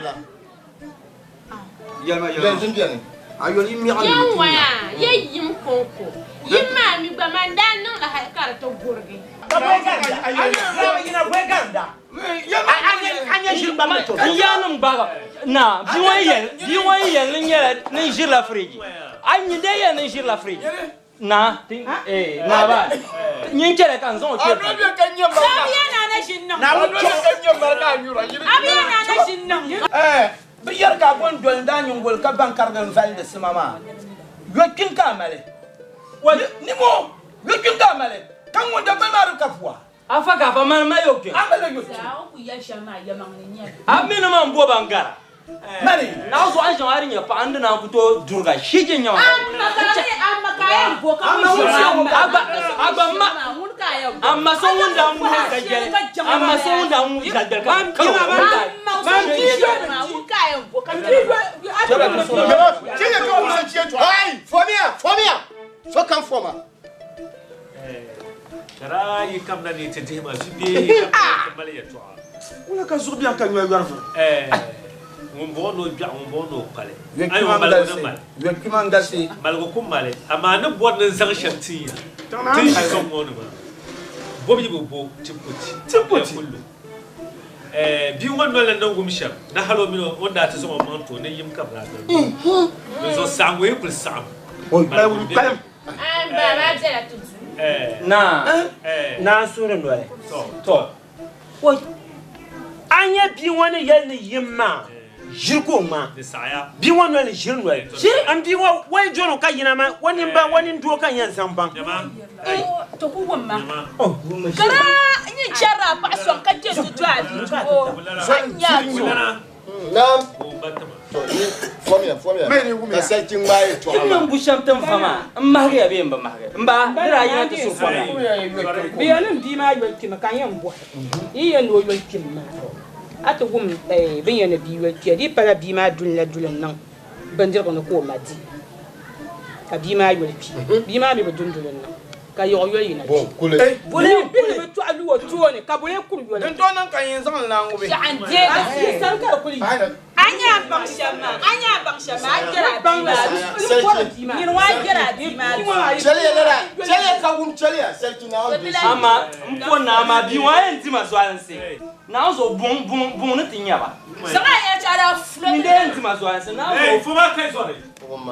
Yɛlima Yɛli yɛlima. din bɛni. A yoli miɣa ni Yɛn ti nya. ŋmaya yɛ yim konko. Yim maa mi gba man daa niŋla hali ka di ti gurigi. Ka bɔ garinda. Yina bɔ garinda. A nyɛ ʒiri gbamli to. N yaa nim gbaga na bia ŋɔ yɛli bia ŋɔ yɛli ni nyɛla ni n ʒirila firiji a nyin dee yɛli ni n ʒirila firiji na ti na ba nyin chɛla ka n zaŋ o A kpɛ dɔ bɛ ka nyɛ mari. Abiya naa na ʒi n-niŋ. A dɔ bɛ ka nyɛ mari ka a nyura. Abiya naa na ʒi n-niŋ. Ɛɛ bi yɛri ka a bɔn doli n daa nyingoli ka ban karigi n valindi sima maa yokpin ka a mali ni mo yokpin ka a mali ka ŋun dabali maa di ka puwa. A fa ka fa mani ma yo kpɛ. A mali yokpin. O ku yɛli shɛm maa yɛlimaŋli n-nyɛ li. A mi ni man bo ban gara. Mali. Na zuɣu an shɛŋa a di nyɛ paɣa n di naan ku tooi duriga shi je nyɛma. Amma ka yɛn bo ka Amma ŋun ʒiya ŋɔ Agba ma ŋun ka yɛn bo. amma so ŋun daa ŋun ka jɛli amma so ŋun daa ŋun ka jɛli ka ka Ŋun ka yɛn bo ka Cɛ yɛ ka wusa tiɛ tɔ. Ayi fɔmiya fɔmiya sokam fɔma. Kara yi kam na ni ti dihi ma fi bee yi kam na ti mali yɛltɔɣa. Wula ka zuɣu biɛŋ ka nyɔri yɔri furi. Ŋun bɔŋɔ ni o gbiɛɣu ŋun bɔŋɔ ni o kpali. Ayi ŋun maligu ni mali. Yokpima n galisi. Maligu ku mali amaa ni bɔri ni n zaŋ shɛm tin ya. Ti ʒi sɔŋ ŋɔ ni maa. Bobu yi bi bo ti kuti. Ti kuti. Kullu. Bia ŋɔ noli ni wum shɛm ni hali o mini o ni daa ti zaŋ o maŋ ti o ni yim ka bi daa doli. Di zuɣu saɣiŋgu yi kuli saɣim. Maligu beni. N baaba bɛla ti duu. Na. Na n suhuri noli. To. Oi. A nyɛ bia ŋɔ ni yɛli ni yim maa ʒiri ka o ŋmaa. Di saɣaya. Bia ŋɔ noli ʒiri noli. N bia ŋɔ o yi dɔni o ka yina maa o nin ba o nin doo ka n yɛn zaŋ baŋ. To ku wum ma. Kara n yi chɛrila a paɣa sɔŋ ka chɛ ti do a bia o. A nya a Naam. Fɔmiya fɔmiya. Ka sarki ŋmaa yɛltɔɣa Ti maa. niŋ bu shɛm tin fa maa n mahigiya bee n bi mahigi n ba ni daa yina ti suhu fɔmiya. Bi yɛli ni bia maa yoli kpimi ka n yɛn bɔhi yi yɛn ni o yoli kpimi maa a ti wum bin yɛn ni bia yoli kpiya di pala bia maa duli la duli n niŋ bindirigu ni ka o ma di ka bia maa yoli kpi bia maa mi bi dun duli n niŋ ka yɔɣu yoli yina kpi Kule. buli bili bi tɔɣa lu o tooni ka buli kuri yoli. Din tɔ niŋ ka yɛn zaŋ li ŋubi. Shɛɣu n deegi. A sani ka di kuli yi. A nya a baŋ shɛm maa a nya a baŋ shɛm maa a jɛra a bia maa nyini wa jɛra a bia maa. Chɛliya lala chɛliya ka wum chɛliya sarki Naawuni bɛ Ama n po na ama bia ŋɔ a yɛn di ma zualinsi. Naa zuɣu buŋ buŋ buŋ ni ti nyaba. Zaŋ a yɛn ti a daa fulo Ni dee n-dima zɔhinsi, naa Hey, fo maa kai zɔri.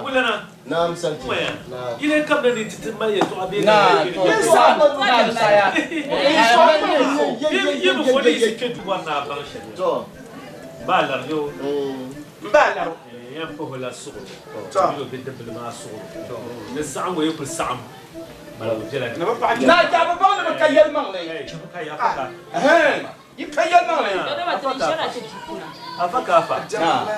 Wulana. Naam sarki. Naam. Yili kam na ni ti ti mali yɛltɔɣa bee Na, to, na, saya. Yi bi fo ni yi si kpe duu maa ni a baŋ shɛli. To. Ba lari yo. N ba lari. Yan pahi o la suɣuri. Min o bidibili maa suɣuri. Ni saɣiŋgu yi kuli saɣim maligu viɛla ni. Na jaabi baŋ ni bi ka yɛlimaŋli. Yi ka yɛlimaŋli. Afa ka afa.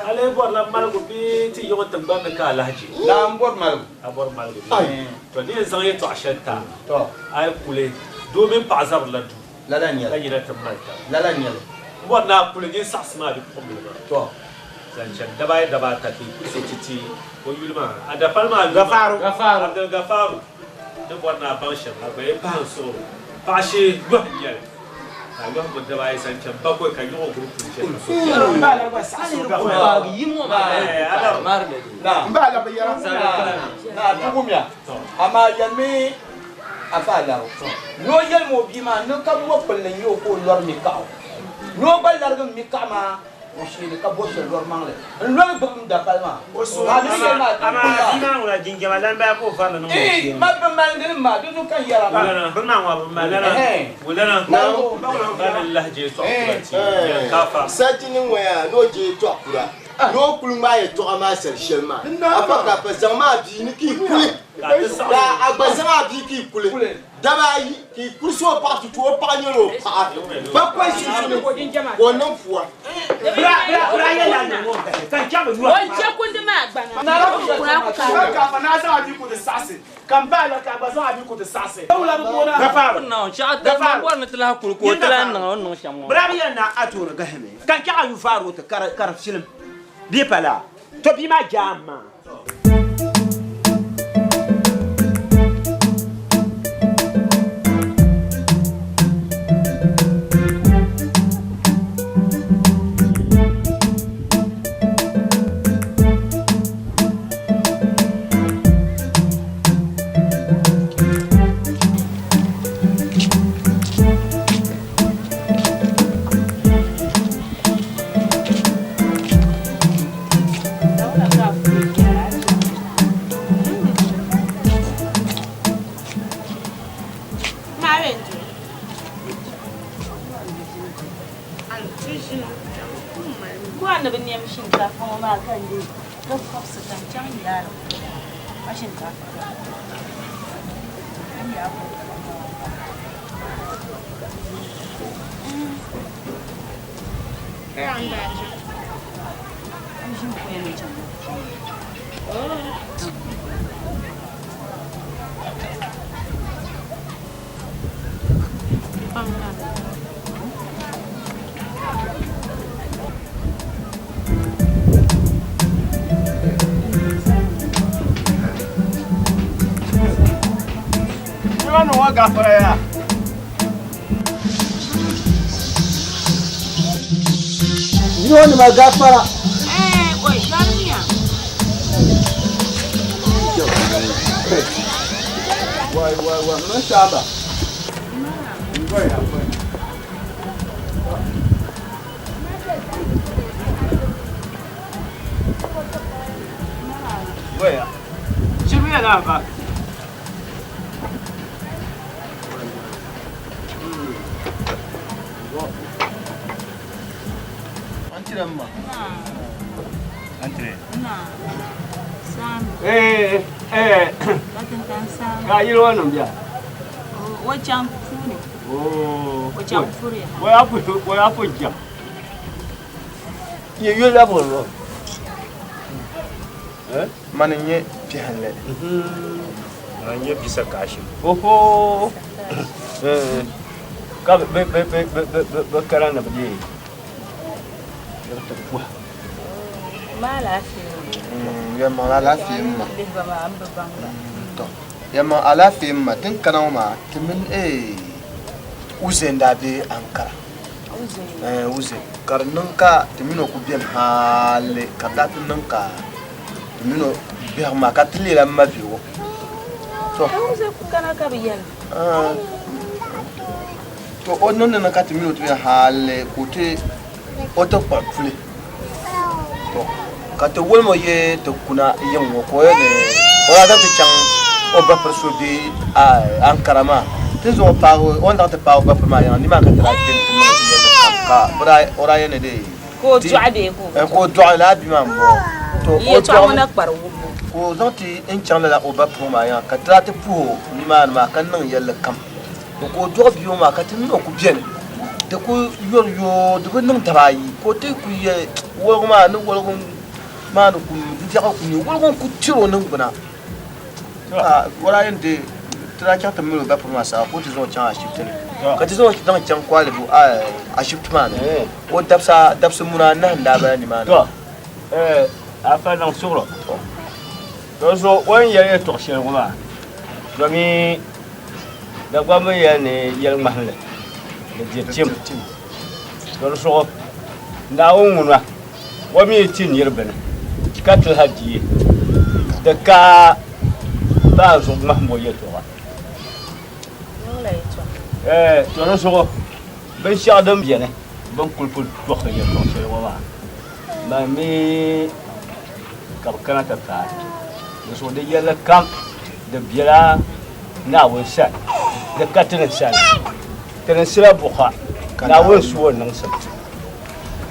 A lee bɔrila maligu bee ti yiɣi tiŋgbani ni ka alahaji? Na n bɔri maligu. A bɔri maligu bee? To ni yɛn zaŋ yɛltɔɣa shɛli ti a, a yi kuli doo mini paɣa zabirila duu. Lala n-nyɛli. Ka yina ti mali taba. Lala n-nyɛli. M bɔri ni a kuli nyin saɣisi maa bipuɣimbila maa. To. Zaŋ chani daba ayi daba ata ka yi kuli so ti ti o yuli maa. A dapali maa yuli maa. Gafaaru. Gafaaru. Abdul Gafaaru. Ni bɔri ni a baŋ shɛm, a gba yi pahi n suɣiri o. Paɣa shee yɔhi n-nyɛli. Ka a yɔhimbu daba ayi zaŋ chani bakɔi ka nyɔɣ o guri puli chani ka so N ba lari gba saɣisi o gafara. Yi ŋɔ maa mari li. Na. N ba lari bi yɛra. Na, ti wumya. Amaa yɛlimi afa alaro. Ni o yɛlimi o bia maa ni ka mɔkpilli n-nyɛ o ka o lɔri mi kaɣu. Ni o gba larigim mi kaɣu maa o sheeni ka bo shɛli lɔri maŋli. N lɔri gbubi m dapali maa. Maa ni yɛli maa ti Amaa kuli bia maa ŋuna jinjama lan baya ka o varili niŋ o Ee, sheeni. ma bi malindi ni maa, di zuɣu ka n yɛra maa. Bini maa ŋɔ bi malindi. Wulana. Naam. Ba ni lahi je tɔɣa kura ti yɛn ka afa. Sarki ni ŋɔya ni o je tɔɣa kura ni o kuli ŋmaai yɛltɔɣa maa sali shɛli maa afa ka afa zaŋ maa bia ni ka yi kuli ka a gba zaŋ a bia ka yi kuli daba ayi ka yi kuli so o paɣa tutu o paɣa nyɛla o paɣa bakɔi sunsuuni ka o niŋ puwa. O je kundi maa gbana. Ka ka afa naa zaŋ a bia ku ti saɣisi. Ka n ba lari ka a gba zaŋ a bia ku ti saɣisi. Gafaaru. Shɛɣu tali maa bɔri ni ti lahi kuli ka o ti lahi niŋ o ni niŋ shɛm ŋɔ. Birabi yɛli na a tooni gahimi ka n chaɣ a yu faari o ti kari filim bee pala to bia maa jaam maa. Bɔri ni bi nɛm shinkaafa ŋɔ maa ka n dee ka kɔbisi ka n chaŋ yaari ma shinkaafa maa. N ʒini puya ni chaŋ. Yɔɔ ni ŋɔ gafara ya. Yɔɔ ni ma gafara. Eh, oi, Jarmiya. Wai wai wai mun saba. Ngoya ngoya. Ngoya. Shirmiya na ba. An tire ma. An tire. Na. Sam. Eh eh. Katintan Sam. Ka yiri wannan biya. O chaŋ puuni. Oh. O chaŋ puriya. Wai afu wai afu ja. Ye yuli la bolo. Eh? Mani n-nyɛ pihinli. Maa n-nyɛ bisa kashi. Oho. Eh. Ka be be be be be be kara na bi dee. Be ti puha. Ma alaafee. Yɛlimaŋli alaafee m-ma. Lihi ba maa, m bi baŋ ba. To, yɛlimaŋ alaafee m-ma. Ti ni kana ŋɔ maa, ti mini eh, Uze n-daa be Ankara. Uze? Eh, Uze. Ka di niŋ ka ti mini o ku beni hali ka di daa ti niŋ ka ti mini o biɛhigu maa ka ti leela m ma bihigu. To. Uze ku kana ka bi yɛli. Ah. To o niŋ ni ka ti mini o ti beni hali ka o ti o ti kpuɣi puli. Ka ti wolimi o yi ti kuna yiŋ ŋɔ ka o yɛli ni o daa zaŋ ti chaŋ o bapiri so be Ankara maa. Ti ni zaŋ o paagi o ni zaŋ ti paagi o bapiri maa yiŋa nimaani ka ti daa kpe nti niŋ yɛlli kam ka o daa yɛli ni dee Ka o dɔɣi bee ka o bi Ka o dɔɣi lala bia maa m-bɔŋɔ. To o Yɛltɔɣa ŋɔ dɔɣimi na kpari wumbu. ka o zaŋ ti n-chaŋ lala o bapiri ŋɔ maa yiŋa ka ti daa ti puhi o nimaani maa ka niŋ yɛlli kam. To ka o dɔɣi bia ŋɔ maa ka ti mi o ku beni di ku yɔri yoo di bi niŋ daba ayi ka o ti ku yɛli woligu maa ni woligu maa ni ku biɛɣu ku nyɛ woligu n-ku tiri o niŋgbuna ka o daa yɛn deei ti daa chaŋ ti mali o bapiri maa saha ka o ti zaŋ o chaŋ ashibiti ni ka ti zaŋ o zaŋ chaŋ Kwalibu ashibiti maa ni o dabisa dabisi muna anahi n-daa bala nimaani. To afa niŋ suɣulo to zuɣu o ni yɛli yɛltɔɣ shɛli ŋɔ maa domi Dagbamba yɛli ni yɛli ŋmahinli di diri tim to di zuɣu Naawuni ŋuna o mi ti niri bini ka tiliha bia di ka baa zuɣu ŋmahimbu yɛltɔɣa to di zuɣu binshɛɣu din beni bɛ ni kuli pun tɔhiri yɛltɔɣ shɛli ŋɔ maa man mi ka bɛ kana ti paai di zuɣu di yɛlli kam di bela Naawuni sani di ka ti ni sani ti ni sila buɣa Naawuni su o niŋsim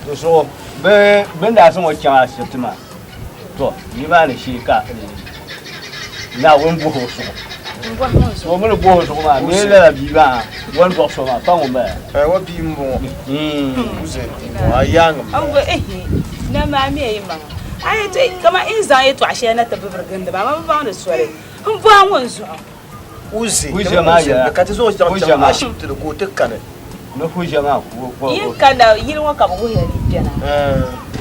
di zuɣu bɛ ni daa zaŋ o chaŋ asibiti maa to nimaani shee ka Naawuni bɔhi o zuɣu o mi ni bɔhi o zuɣu maa mi lala bia maa o ni dɔɣi so maa pa ŋun bala o bia m-bɔŋɔ a yaaŋa na maa mi yi maŋa a yi ti kama n zaŋ yɛltɔɣa shɛli na ti bibiri gindi ba amaa bi baŋdi soli n bɔhi ŋun zuɣu Uzi Hujja maa yɛla. Ka ti zaŋ o chaŋ Hujja chaŋ maa. ashibiti ni ka o ti kani. Ni hujja maa Yin kana yili ŋɔ ka bɛ wuhiya ni kpɛna.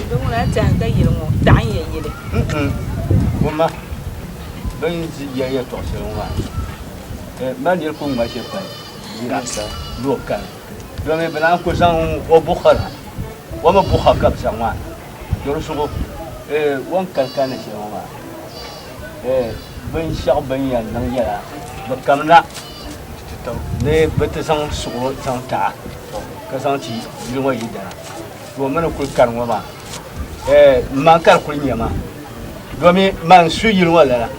Di ŋuna a tɛha ka yili ŋɔ taɣi n-yɛ yili. Wumma bɛ ni yɛli yɛltɔɣ shɛli ŋɔ maa, mali niri ku ŋma shɛli pali yira ni o kani. Domi bɛ naan ku zaŋ o buɣa na, o mi buɣa ka bɛ zaŋ maa. Di zuɣu o ni kani kanni shɛli ŋɔ maa, binshɛɣu bɛ ni yɛn niŋ nyɛla bɛ kamina ni bɛ ti zaŋ suɣuri zaŋ ti a ka zaŋ ti yili ŋɔ yidana. To m mi ni kuli kani ŋɔ maa, man ka di kuli nya ma domi man su yili ŋɔ lala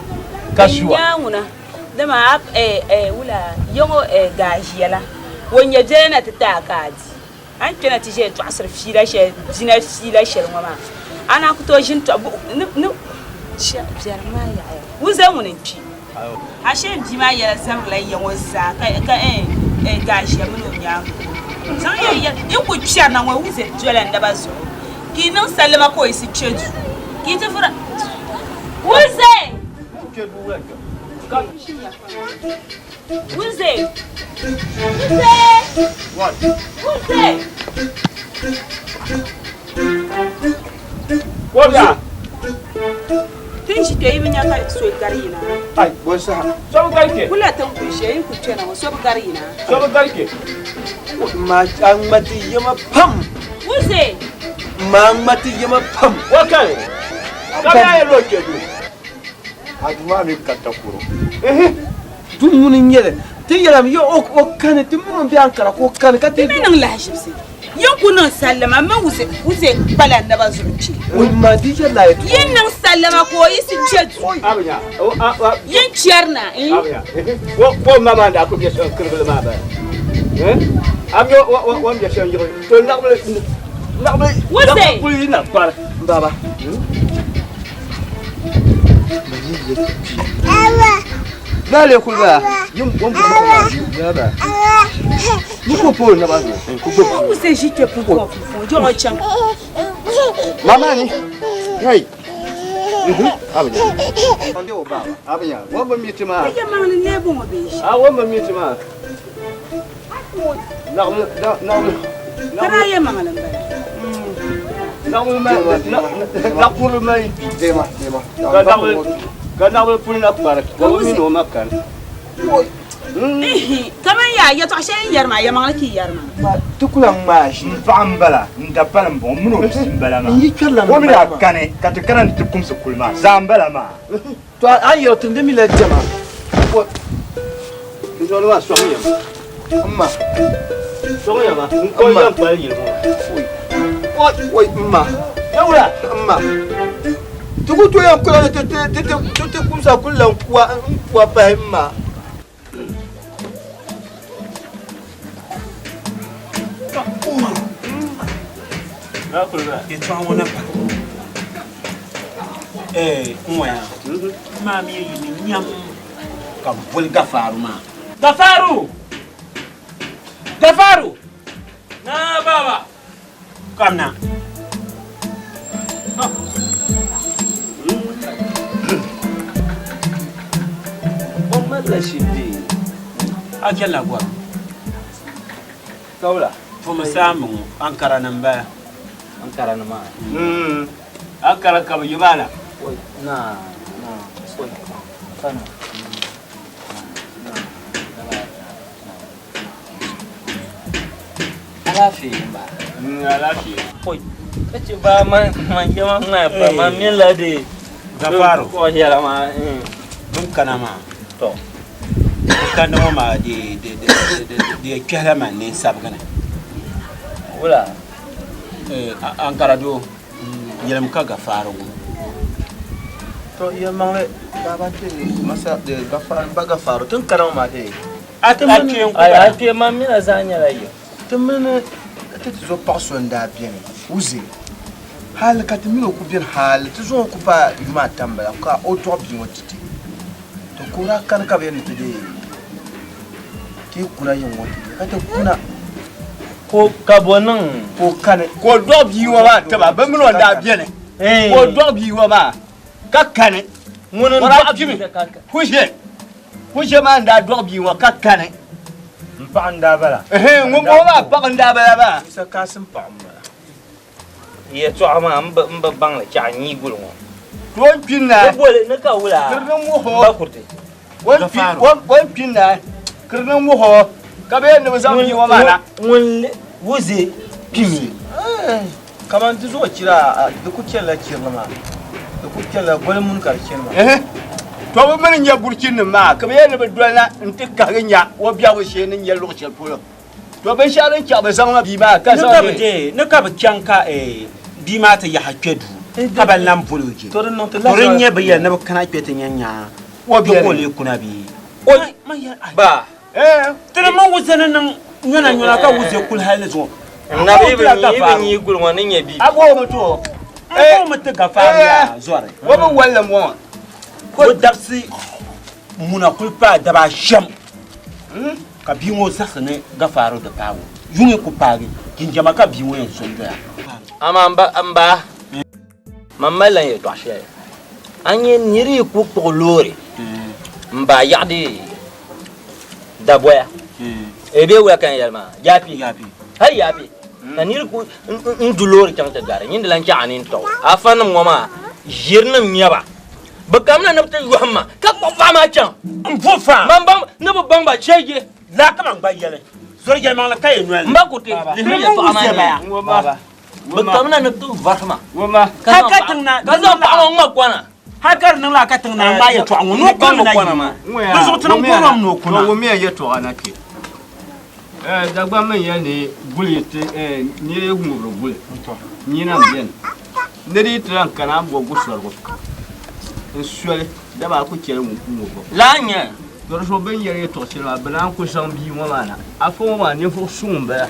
ka suwa. N nya ŋuna dama a wula ya ŋɔ gaaʒiya la o nya biɛla na ti ti a ka a di. A ni kpɛna ti ʒiya tɔɣisiri fiila shɛli dina fiila shɛli ŋɔ maa, a naan ku tooi ʒini tɔɣi ni ni biɛrim maa yaɣiya. Wuza ŋuni n-kpi. Ashe m bia maa yɛla zabirila ya ŋɔ zaa ka ka Gaashia mini o nyaaŋa zaŋ ya yɛli yi ku kpɛrina ŋɔ wuza dola n naba zuɣu ka yi niŋ salima ka o yiɣisi kpe duu ka yi ti vura Wuza! Wuze! Wuze! Wuze! Wabia! Tin ʒi kpe yi bi nya ka so gari yina. Ai, bon saha. So bi gari kpe. Wula tin kuli ʒiya yi ku kpɛna ŋɔ so bi gari yina. So bi gari kpe. Ma a ŋmati yɛma pam. Wuze! Ma a ŋmati yɛma pam. Wakali. Ka bɛ yɛn lo kpe duu. A duu maa mi ka takoro. Du ŋuni n nyɛli ti yɛlimi ya o kani ti mini o bɛ Ankara ka o kani ka ti mi niŋ lahaʒibisi yin ku niŋ salima min wuze kpala naba zuɣu kpe. O ma di yɛrila a yɛltɔɣa. Yin niŋ salima ka o yiɣisi kpe duu. Yin kpɛri na. Ko ma maa daa ku bɛ shɛm kirigili maa bala. A mi o ni bɛ shɛm yiɣi to naɣibili naɣibili kuli yi na kpari. N baba. Lale kuli ba yim o ni bɛ ni ko po na ba ku gbubi. Wuze ʒi kpe pumpɔŋ pumpɔŋ jɔɣɔ chaŋ. Mama ni hey abinya abinya ŋɔ bi mi ti maa. Yɛ maŋli n-lee bɔŋɔ bee ʒi. A ŋɔ bi mi ti maa. Naɣibili naɣibili. Ka daa yɛ maŋli m-bala. Naɣibili ma naɣikurili ma yi kpi. Deema deema. Ka naɣibili ka naɣibili puli na kpari ka o mini o ma kani. Ihi kaman yaa yɛtɔɣ shɛli n yɛri maa yɛmaŋli ka yi yɛri maa. Ti ku lan ŋmaai ʒi. M paɣa m-bala, n dapali m-bɔŋɔ, m mini o bia m-bala maa. N yi kpɛrila O mini a kani ka ti kana ni ti kumsi kuli maa zaa m-bala maa. To a yi yɛli ti di mi la diɛma. N zɔri maa sɔŋ ya ma. M ma. Sɔŋ ya ma. N ko yɛn kpali yili ŋɔ. Oi, oi, m ma. Yawula mma. Ti ku tooi yɛn kula ni ti ti ti ti kumsa kuli lan kuwa n kuwa pahi mma. Yɛtɔɣa ŋɔ na pa. Ɛɛ n waya maa mi yi ni nyam ka boli gafaaru maa. Gafaaru! Gafaaru! Na baba. Kamna. O malila shibdi. A chɛlila gɔrim. Kawula. Fumi saamba ŋɔ Ankara ni m-bala. Ankara ni maa. Ankara ka bɛ yi maa na. Na, na, kano. Alaafee m-bala. Alaafee. Oi, ka che ba man man yɛma ŋmaya pa man mini la de. Gafaro. Ko yɛla maa. Bin kana maa. To. Bin kana ŋɔ maa di di di di di kpɛhila man ninsabigi ni. Wula. Ankara doo yɛlim ka Gafaro ŋɔ. To yɛlimaŋli baba ti masa de Gafaro ba Gafaro tin kana ŋɔ maa de. A ti mini A kpee man mina zaa nyɛla yim. Ti mini ti tizo paɣ so n-daa beni, Uzi. Hal ka ti min o ku beni hal ti zuŋ o ku paai yuma ata m-bala ka o dɔɣi bia ŋɔ ti ti. Ti ka o daa kani ka bɛ yɛli ni ti deei ti yi kuna yiŋ ŋɔ ti di ka ti kuna. Ka bɔ niŋ? Ka o kani. Ka o dɔɣi bia ŋɔ maa ti ba, bɛ min o n-daa beni. Ka o dɔɣi bia ŋɔ maa ka kani. Ŋuni n-dɔɣi bia ka kani? Kushɛ. Kushɛ maa n-daa dɔɣi bia ŋɔ ka kani. M paɣa n-daa bala. Ɛhɛn, ŋumbɔŋɔ maa paɣa n-daa bala maa. Musa Kasim paɣa m-bala. Yɛtɔɣa maa m bi baŋ li chaɣ nyii guli ŋɔ. To o ni kpi naai. Ni boli ni ka wula Kiri ni ŋuhi o. m ba kuriti. O ni kpi naai, kiri ni ŋuhi o ka bɛ yɛn ni bɛ zaŋ bia ŋɔ maa na. Ŋun wuzi kpimi. Kaman di zuɣu chira, di ku chanila chirili maa, di ku chanila goli muni ka di chani maa. To bɛ mini nya buruchinim maa ka bɛ yɛn ni bɛ dolina nti kahigi nya o biɛhigu shee ni nyɛ luɣ shɛli polo. To binshɛɣu din chaɣ bɛ zaŋ ma bia maa ka zaŋ bɛ. Ni ka bɛ chaŋ ka bia maa ti yaha kpe duu ka bɛ lan boli o je. To din nyɛ bɛ yɛli ni bɛ kana kpe ti nya nya o ka o lee kuna bee? Ba. Ti ni mini wuze ni niŋ nyɔna nyɔna ka wuze kuli hali ni zuŋɔ. N na bi bi nyii guli ŋɔ ni nyɛ bia. A booi mi ti o. N booi mi ti Gafaaru yaa zɔri. O bi wali li ŋɔ. O dabisi muna kuli paai daba ashɛm ka bia ŋɔ zaɣisi ni Gafaaru di paagi o. Yuŋ ku paagi, jinjama ka bia ŋɔ yɛn so n-doya. Amaa m ba, man mali lan yɛtɔɣ shɛli. A nya nir yi ku kpuɣi loori m-baai yaɣi daboya, bee wula ka n yɛli maa? Yaapi. Hali yaapi. Ka nir ku n-du loori chaŋ ti gari, nyin di lan chaɣ a nini tɔg o. Afanim ŋɔ maa ʒirinim n-nyɛ ba. Bɛ kamina ni bɛ ti yɔhim ma, ka kpuɣi paɣa maa chaŋ. M bo fa. Man baŋ ni bɛ baŋ ba cheeje. Laa ka man gba yɛli, Zɔri yɛlimaŋli ka yi noli ni. M ba ku ti lihiri yɛtɔɣa maa ni. Bɛ kamina ni bɛ ti varisi ma, ka zaŋ paɣa ŋɔ ŋma kɔna. Hal ka di niŋ laa ka tiŋ naa ŋmaai yɛtɔɣa ŋɔ ni o kɔŋ na yi. Di zuɣu ti niŋ kɔŋ ni o kuna. Wumiya yɛtɔɣa na kpe. Dagbaŋ mi yɛli ni guli ti nira yi ŋubiri guli nyina m-beni. Ni di yi ti lan kana a ni bo gusɔrigu n-soli dama a ku chɛli ŋubbu. Laa n-nyɛ. To di zuɣu bɛ ni yɛli yɛtɔɣ shɛli maa, bɛ naan ku zaŋ bia ŋɔ maa na. Afa ŋɔ maa ninvuɣ suŋ m-bala.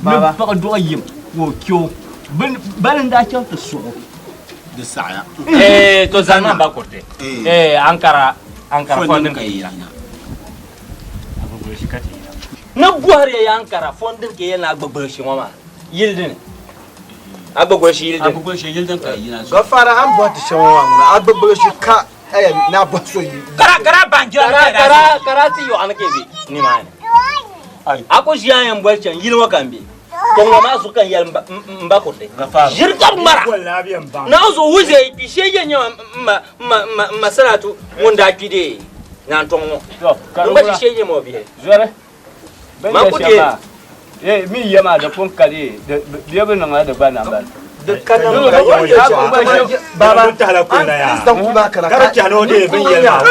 Ni paɣ dɔɣi yim ka o chɛ o. Bɛ ni daa chaŋ ti suɣ o. Di saɣiya. Eh, to zani maa ba kuriti. Eh, Ankara, Ankara fɔndin ka yi yina. Ni bɔhiri ya Ankara fɔndin ka yi na Agbogbloshie ŋɔ maa yili dini. Agbogbloshie yili dini. Agbogbloshie yili din ka yi yina. Gafara an bɔhi ti shɛŋa maa ŋuna Agbogbloshie ka eh, na bɔhi so yi. Kara kara banjira Kara kara kara ti yɔɣu ni ka yi be nimaani. A ku ʒiya yɛn boli chaŋ yili ŋɔ ka n be. To ŋɔ maa zuɣu ka n yɛli m ba kuriti. Ʒiri ka bɛ ŋmara. Naa zuɣu wuzi yi kpi shee yɛn nyɛ m ma Salatu ŋun daa kpi dee Nantɔŋ ŋɔ. N gba shee nyɛ ma o bihi. Zɔri, bɛ ni yɛli shɛm maa, mi ya maa di pun ka dee, bɛ bi niŋla di gba namba ni. Di ka namba Baba, ka di chani o dee bin yɛli maa,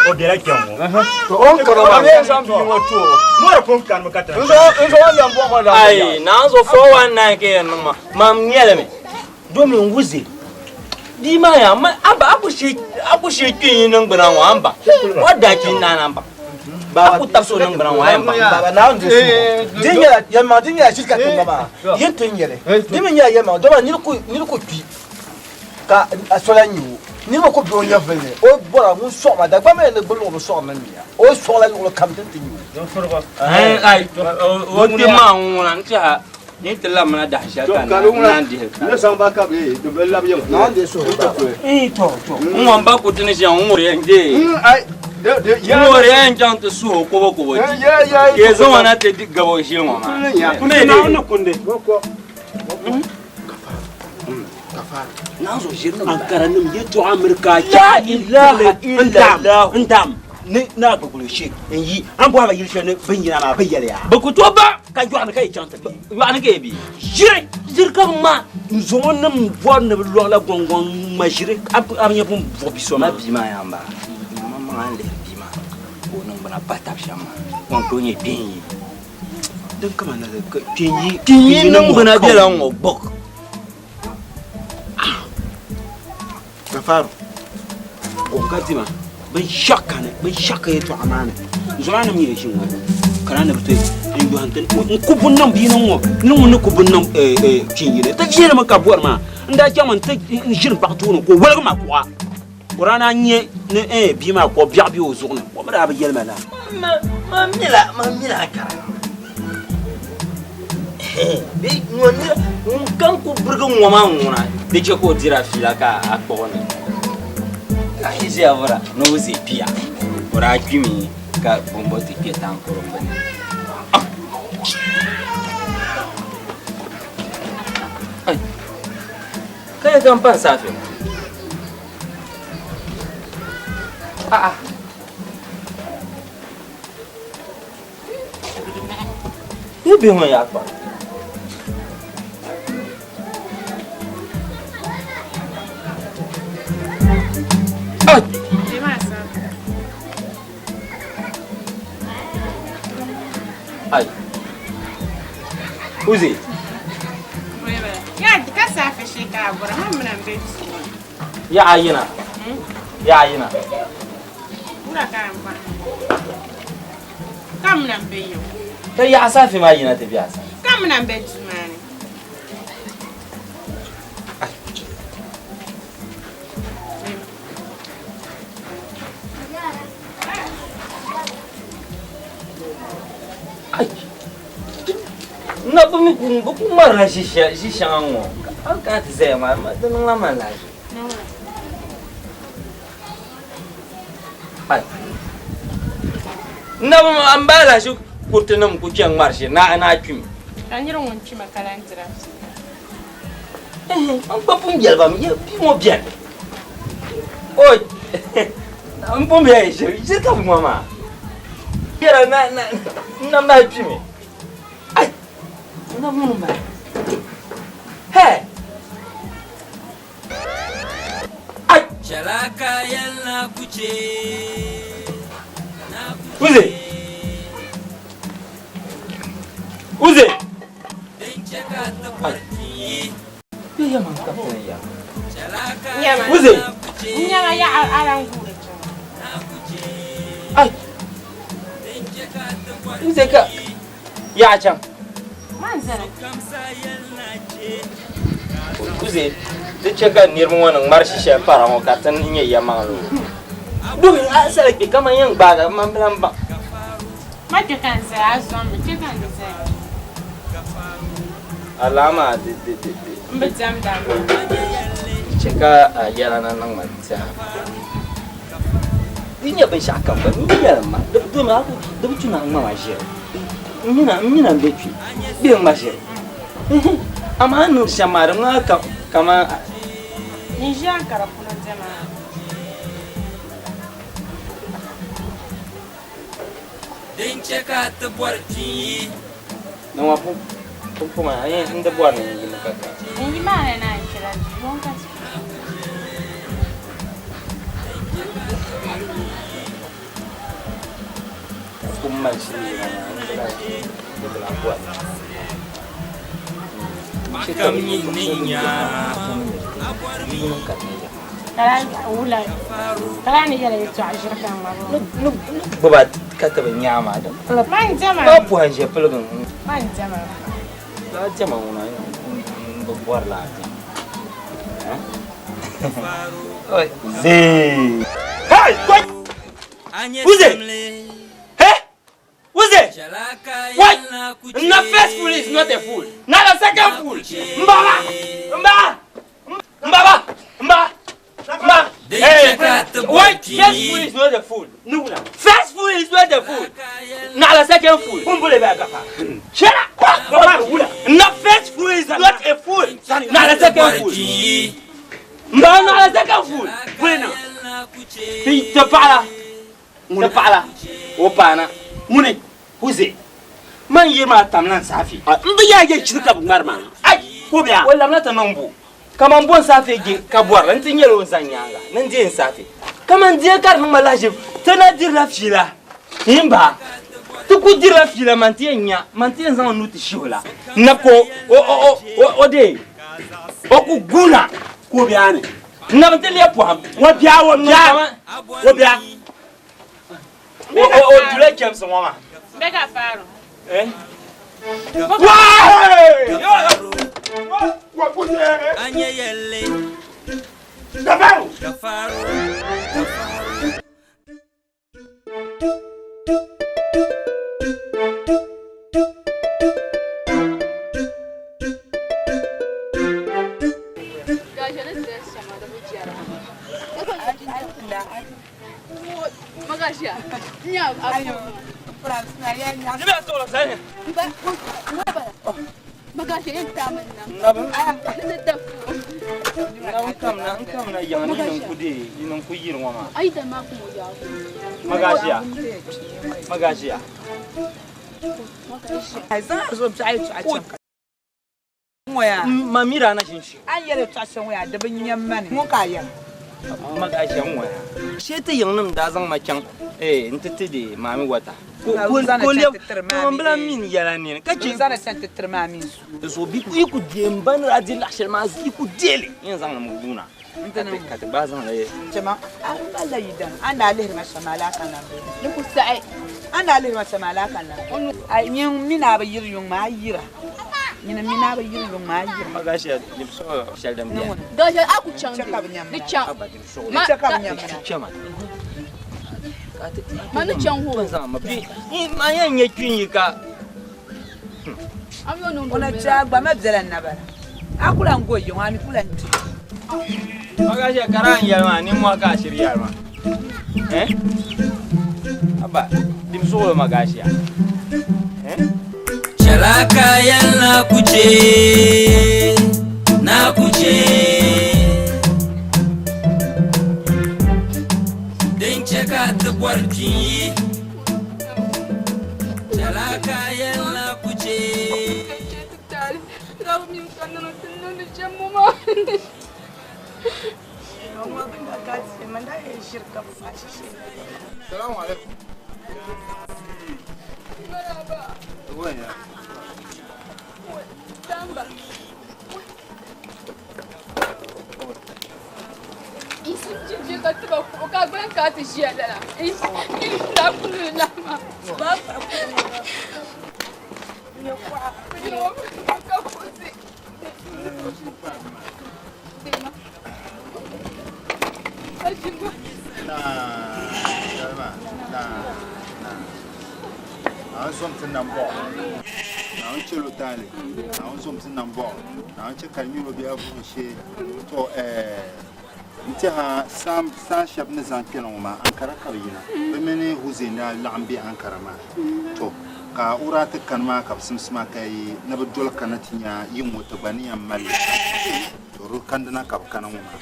o bela kpɛŋ ŋɔ. To o ni kana maa. Mɔri pun kanimi ka ti Ai, naa zo 419 ka yɛn niŋ maa, mam nyɛli mi. Domin wuzi bia maa yaa ma a ba a ku shee a ku shee kpe yi niŋgbuna ŋɔ a ni baŋ o daa kpi n-naani a ni baŋ a ku tabisi o niŋgbuna ŋɔ a yɛn baŋ. Baba Naawuni di suhu. Di nyɛla yɛlimaŋli di nyɛla ʒiri ka ti ŋma maa yin ti nyɛli di mi nyɛla yɛlimaŋli dama niri ku niri ku kpi ka a so lahi nya o niri mi ku be o nyɛvuli ni o bɔra ŋun sɔɣi ma Dagbamba yɛn ni gbulluɣi bi sɔɣiri ni mia o sɔɣila luɣili kam ti ni ti nya o. Ai o kpɛm maa ŋuna n tiɛha ni ti labimina dahi shɛli ka naan dihili Ne zaŋ ba ka bɛ di bɛ labi yɛn Naawuni di suhu baba. N ŋɔ n ba kuti ni ʒiya n ŋɔri yɛn dee n ŋɔri yɛn chaŋ ti suhi o kobo kobo di ka yi zaŋ o na ti di gabo ʒili ŋɔ maa. Naawuni kundi. Ankara nim yɛltɔɣa miri ka La ilaha illallah. n dam ni naa gbagolo she n yi an bɔhaba yili shɛli ni bin yina maa bi yɛli ya Bɛ ku tooi ba ka yɔɣuni ka yi chaŋ ti bi yɔɣuni ka yi bi ʒiri ʒiri ka bi ŋma n zuŋɔ nim bɔri ni bi lɔɣila gɔŋgɔŋ ŋma ʒiri a bi nyɛ bun buɣi bi so Ma maa bia maa yaa m-bala ma maŋa n lihiri bia maa ka o niŋgbuna pa tab shɛm maa ŋɔ n tooi nyɛ kpeen yi din kama na kpeen yi kpeen yi niŋgbuna bela n ŋɔ gbug Gafaru gɔŋ ka dima binshɛɣu kani binshɛɣu ka yɛltɔɣa maa ni zuɣu nim nyɛ ʒi ŋɔ kana ni bi ti n yɔhim ti n ku bun niŋ bia ni ŋɔ ni ŋun ni ku bun niŋ kpeen yini ti viɛlimi ka bɔri maa n daa chaŋmi n ti n ʒini baɣa tooni ka o woligi ma kuɣa o daa naan nyɛ ni bia maa ka o biɛɣu bɛ o zuɣu ni o mi daa bi yɛli ma laa. Ma mila ma mila Ankara bɛ ŋɔ nira ŋun kam ku birigi ŋɔ maa ŋuna di chɛ ka o dira fiila ka a kpuɣi ni ka yi ʒiya bɔra ni o ʒe kpiya o daa kpimi ka bɔmbɔ ti kpe taŋkurum ni. Ka yɛ ka n pa n saafe ŋɔ a'a Yi bihi ŋɔ yaa kpa. Ai. Uzi. Ya ka safe shekara bɔra man mina n bɛ duu. Ya ayina. Ya ayina. Wula ka n ba. Ka mina n bɛ yiŋ. Ka yaɣa safi maa yina ti bɛ a sani. Ka mina n bɛ duu maa ni. Na bi mi ku bi ku ŋmarila ʒi shɛŋa ŋɔ ka a kana ti zaya maa di niŋla man lahiʒi. N na bi n ba alahiʒi kuriti nim ku kpɛ ŋmari ʒi na a kpimi. Ka niri ŋun kpima ka lahi dira fiila. N gba pun yɛli ba mi bia ŋɔ bɛni. Oi n pun bɛ ʒiri ʒiri ka bi ŋɔ maa. Yɛra na na n na mali kpimi. Ai n na ŋuni m-bala. Hɛi. Ai. Uze. Uze. Ai. Uze. Nyama ya aran gure Ai. Uze ka ya can. Man zara. Uze di chɛ ka niriba ŋɔ ni ŋmari shi shɛli para ŋɔ ka ti nyɛ yɛlimaŋli o. Domin a sala kpe kaman yɛn gbaagi man bi lan baŋ. Ma kpe ka n zaya a zom mi kpe ka n zaya. Alama di di di di. N bi diɛmda mi. Di chɛ ka a yɛla na niŋ ma tɛha. Di nyɛ binshɛɣu kam gba n yɛli ma di domi a ku di bi tu ni a ŋma ma ʒiri. N mina n mina n be kpe bee n ŋma ʒiri. Amaa a ni niŋdi shɛm maa di ŋmaa ka kaman. N ʒi Ankara polo diɛma. Din chɛ ka ti bɔri kpin yi. Ni ŋɔ pumpɔŋɔ a yɛn n di bɔri ni n yimi ka ka. N yi maa ni naan chɛla duu ŋɔ ka ti. Kum mali shili yina maa n di lahi di bi lahi bɔri. Makam nyin ni nya. Yibu niŋ ka di nyɛ Wula ka ni yɛla yɛltɔɣa ʒiri ka ŋmari ni gbuba ka ti bi nyaɣa maa di Man diɛma. Ba pɔhim ʒe piligu Man diɛma. Lala diɛma ŋuna n bi bɔri lala diɛma. Zee. Hey! Who's it? Hey! Who's it? What? Na first fool is not a fool. Na the second fool. Mbaba! Mba! Mbaba! Mba! Mba! Hey! Wait! First fool is not a fool. First fool is not a fool. Na the second fool. Kumbule ba gafa. Shut up! Na first fool is not a fool. Na the second fool. Mba na the second fool. Fulina. Ti ti paɣala. Ti paɣala. O paana. Ŋuni? Huze. Man yiri maa tamla n saafi. N bi yaa je chiri ka bi ŋmari maa. Ai! Ko bia. O lamla ti niŋ bu. Kaman bo n saafi je ka bɔrili n ti nyɛla o ni zaŋ nyaaŋa ni n deei n saafi. Kaman deei ka di niŋ ma lahiʒibu ti na dirila fiila. N ba, ti ku dirila fiila man ti yɛn nya, man ti yɛn zaŋ n nuu ti shihi o la. N na ka o, o, o, o, o deei o ku guuna. Ko bia ni. N na bi ti leei pɔhim. O bia, o bia, o bia. O, o, o dula chɛmsi ŋɔ maa. Bɛ ka faaro. Eh? Magajiya. Ma mira na shin shi. An yɛli tɔɣa shɛŋa ŋɔ yaa di bi nyɛ mani ŋun ka a yɛra. Magajiya ŋɔ yaa. Shee ti yiŋnim daa zaŋ ma chaŋ n ti ti di maami wata. Ko ko lɛb n bila min yɛla nini ka chɛ. Zana chaŋ ti tiri maami su. So bi yi ku deei n ba ni daa di laɣ shɛli maa yi ku deei li yɛn zaŋ li mi guuna ka ti gbaai zaŋ li. Chɛma a malila yidana a ni daa lihiri ma shɛm maa laa ka na m-be. Di ku saɣi. A ni daa lihiri ma shɛm maa laa ka na. Ai nyin mi ni a bi yiri yuŋ maa a yira. Nyini mi ni a bi yiri yuŋ maa a yira. Magashi dibisuɣu shɛli din beni. Gashi a ku chaŋ di chaŋ. Di chɛ ka bɛ nyam na. Chɛma. Ma ni chaŋ hoo. Ma yɛn nyɛ kpin yi ka. O na chɛ a gba ma bela nabala. A ku lan go yiŋ a mi ku lan di. Magashi ka daa n yɛli maa nimmohi ka a shiri yɛli maa. Eh? Abba, dibisuɣulo magashiya. Eh? Chɛla ka yɛli na ku chɛ, na ku chɛ. Din chɛ ka ti bɔri kpin yi. Chɛla ka yɛli na ku chɛ. Salamu alaikum. Naawuni zom ti nambɔɣu, Naawuni chɛl o taali, Naawuni zom ti nambɔɣu, Naawuni chɛ ka di nyɛl o biɛhigu vuhim shee. To n tɛha saan shɛba ni zaŋ kpɛna ŋɔ maa Ankara ka bɛ yina. Bɛ mini Hussein daa laɣim be Ankara maa. To ka o daa ti kani maa ka bɛ simsi maa ka yi ni bɛ doli kana ti nya yi ŋɔ ti gba ni yɛn mali li shɛm. To di kandina ka bɛ kana ŋɔ maa.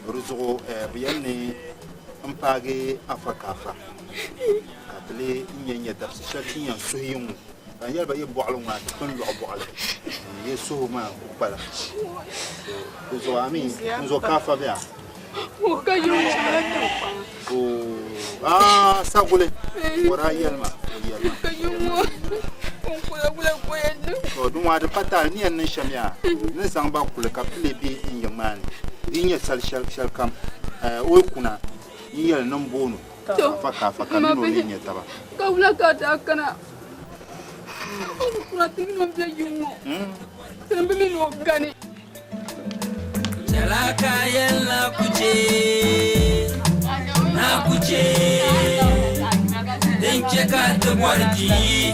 To di zuɣu bɛ yɛli ni m paagi afa ka afa ka ti lee n-nya nya dabisi shɛli ti ni yɛn suhi yi ŋɔ. Ka n yɛli ba yi bɔɣili ŋɔ a ti pun lɔɣi bɔɣili yi suhu maa ku kpalim. Di zuɣu a mi n zo ka afa bɛ a? Oo, saguli o daa yɛli ma, o yɛli ma. To di ŋɔ a di pa taali ni yɛn niŋ shɛm yaa, n ni zaŋ ba kuli ka bɛ ti lee be n yiŋa. tiŋ maa ni. Di yi nyɛ sal shɛli kam, o yi kuna, yi yɛli ni m booni o Afa ka Afa ka mini o ni nya taba. Ka wula ka a daa kana? O bi kuna ti mini o m-be yiŋ ŋɔ, ti ni bi mi ni o kani. Chɛla ka yɛli na ku chɛ, na ku chɛ, din chɛ ka ti bɔri ti yi.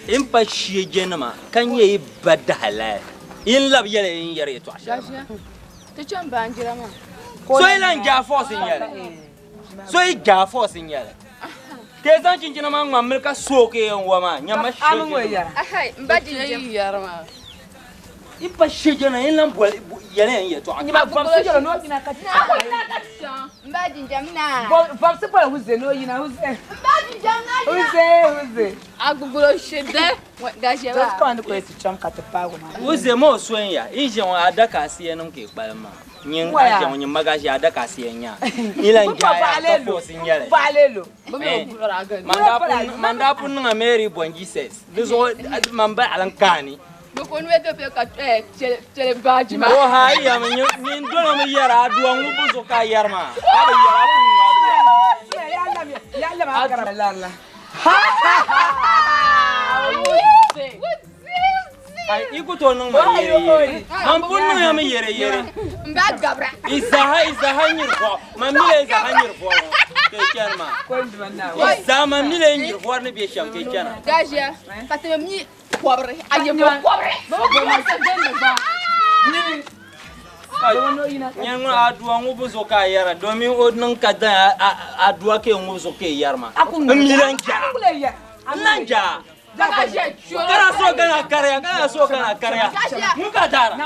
In pa shɛjɛnima ka nyɛ yi ba dahalali yin labi yɛla yin yɛri yɛtɔɣa shɛli maa. So yi lan jaai fɔɔsi n-nyɛli. So yi jaai fɔɔsi n-nyɛli. Ka yi zaŋ chinchina maa ŋma mili ka sooi yɛn wa maa, nyamma shɛjɛnima. Yi pa shɛjɛnima yin lan boli yɛla yin yɛtɔɣa. Wuze ma o so n-ya, yi ʒe ŋɔ adaka asiyanim ka yi kpalim maa. Nyin a ʒe ŋɔ nyin magaʒi adaka asiya n-nya. Yi lan jaaya ka fɔɔsi n-nyɛli. Man daa pun niŋ a Mary born Jesus, di zuɣu man ba alin kaani. O ha yɛmi nyin dolo mi yɛra aduwa ŋubbu zuɣu ka a yɛri maa. A bi yɛra a pun ŋu aduwa. Ai, i ku tooi niŋ ma yere yere. Man pun niŋya mi yere yere. I zaha i zaha nyiri bɔɣu. Man mila i zaha nyiri bɔɣu ŋɔ ka i chani maa. I zaha man mila i nyiri bɔri ni bɛ shɛm ka i chana. Gajia, ka ti mi kɔbiri, a yɛ bɔ kɔbiri. Nyɛ ŋun aduwa ŋubu zuɣu ka a yɛra domin o niŋ ka dan aduwa ka ŋubu zuɣu ka i yɛri maa. N mi lan jaa. N lan jaa. Kana so kana kariya kana so kana kariya. Ŋun ka daara.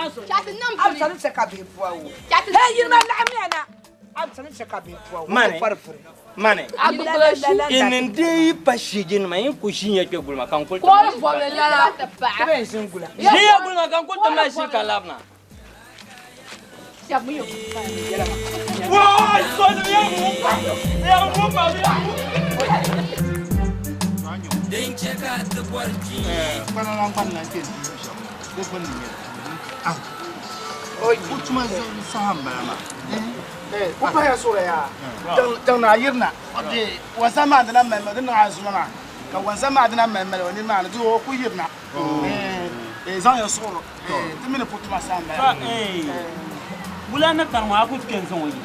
Mani mani in n deei pa shijinima in ku ʒinya kpe gulima ka n kuli ʒinya gulima ka n kuli ti mali ʒi ka labina. Din chɛ ka ti bɔri kpi. O pahaya suɣuri yaa tiŋ naa yirina wanzam maa dina mali di niŋ azuma maa ka wanzam maa dina mali mali o nini maa ni di o ku yirina zaŋ ya suɣuri ti mini pu tuma saha m-bala. Wula ni kani ŋɔ a ku kpe n-zaŋ o yi.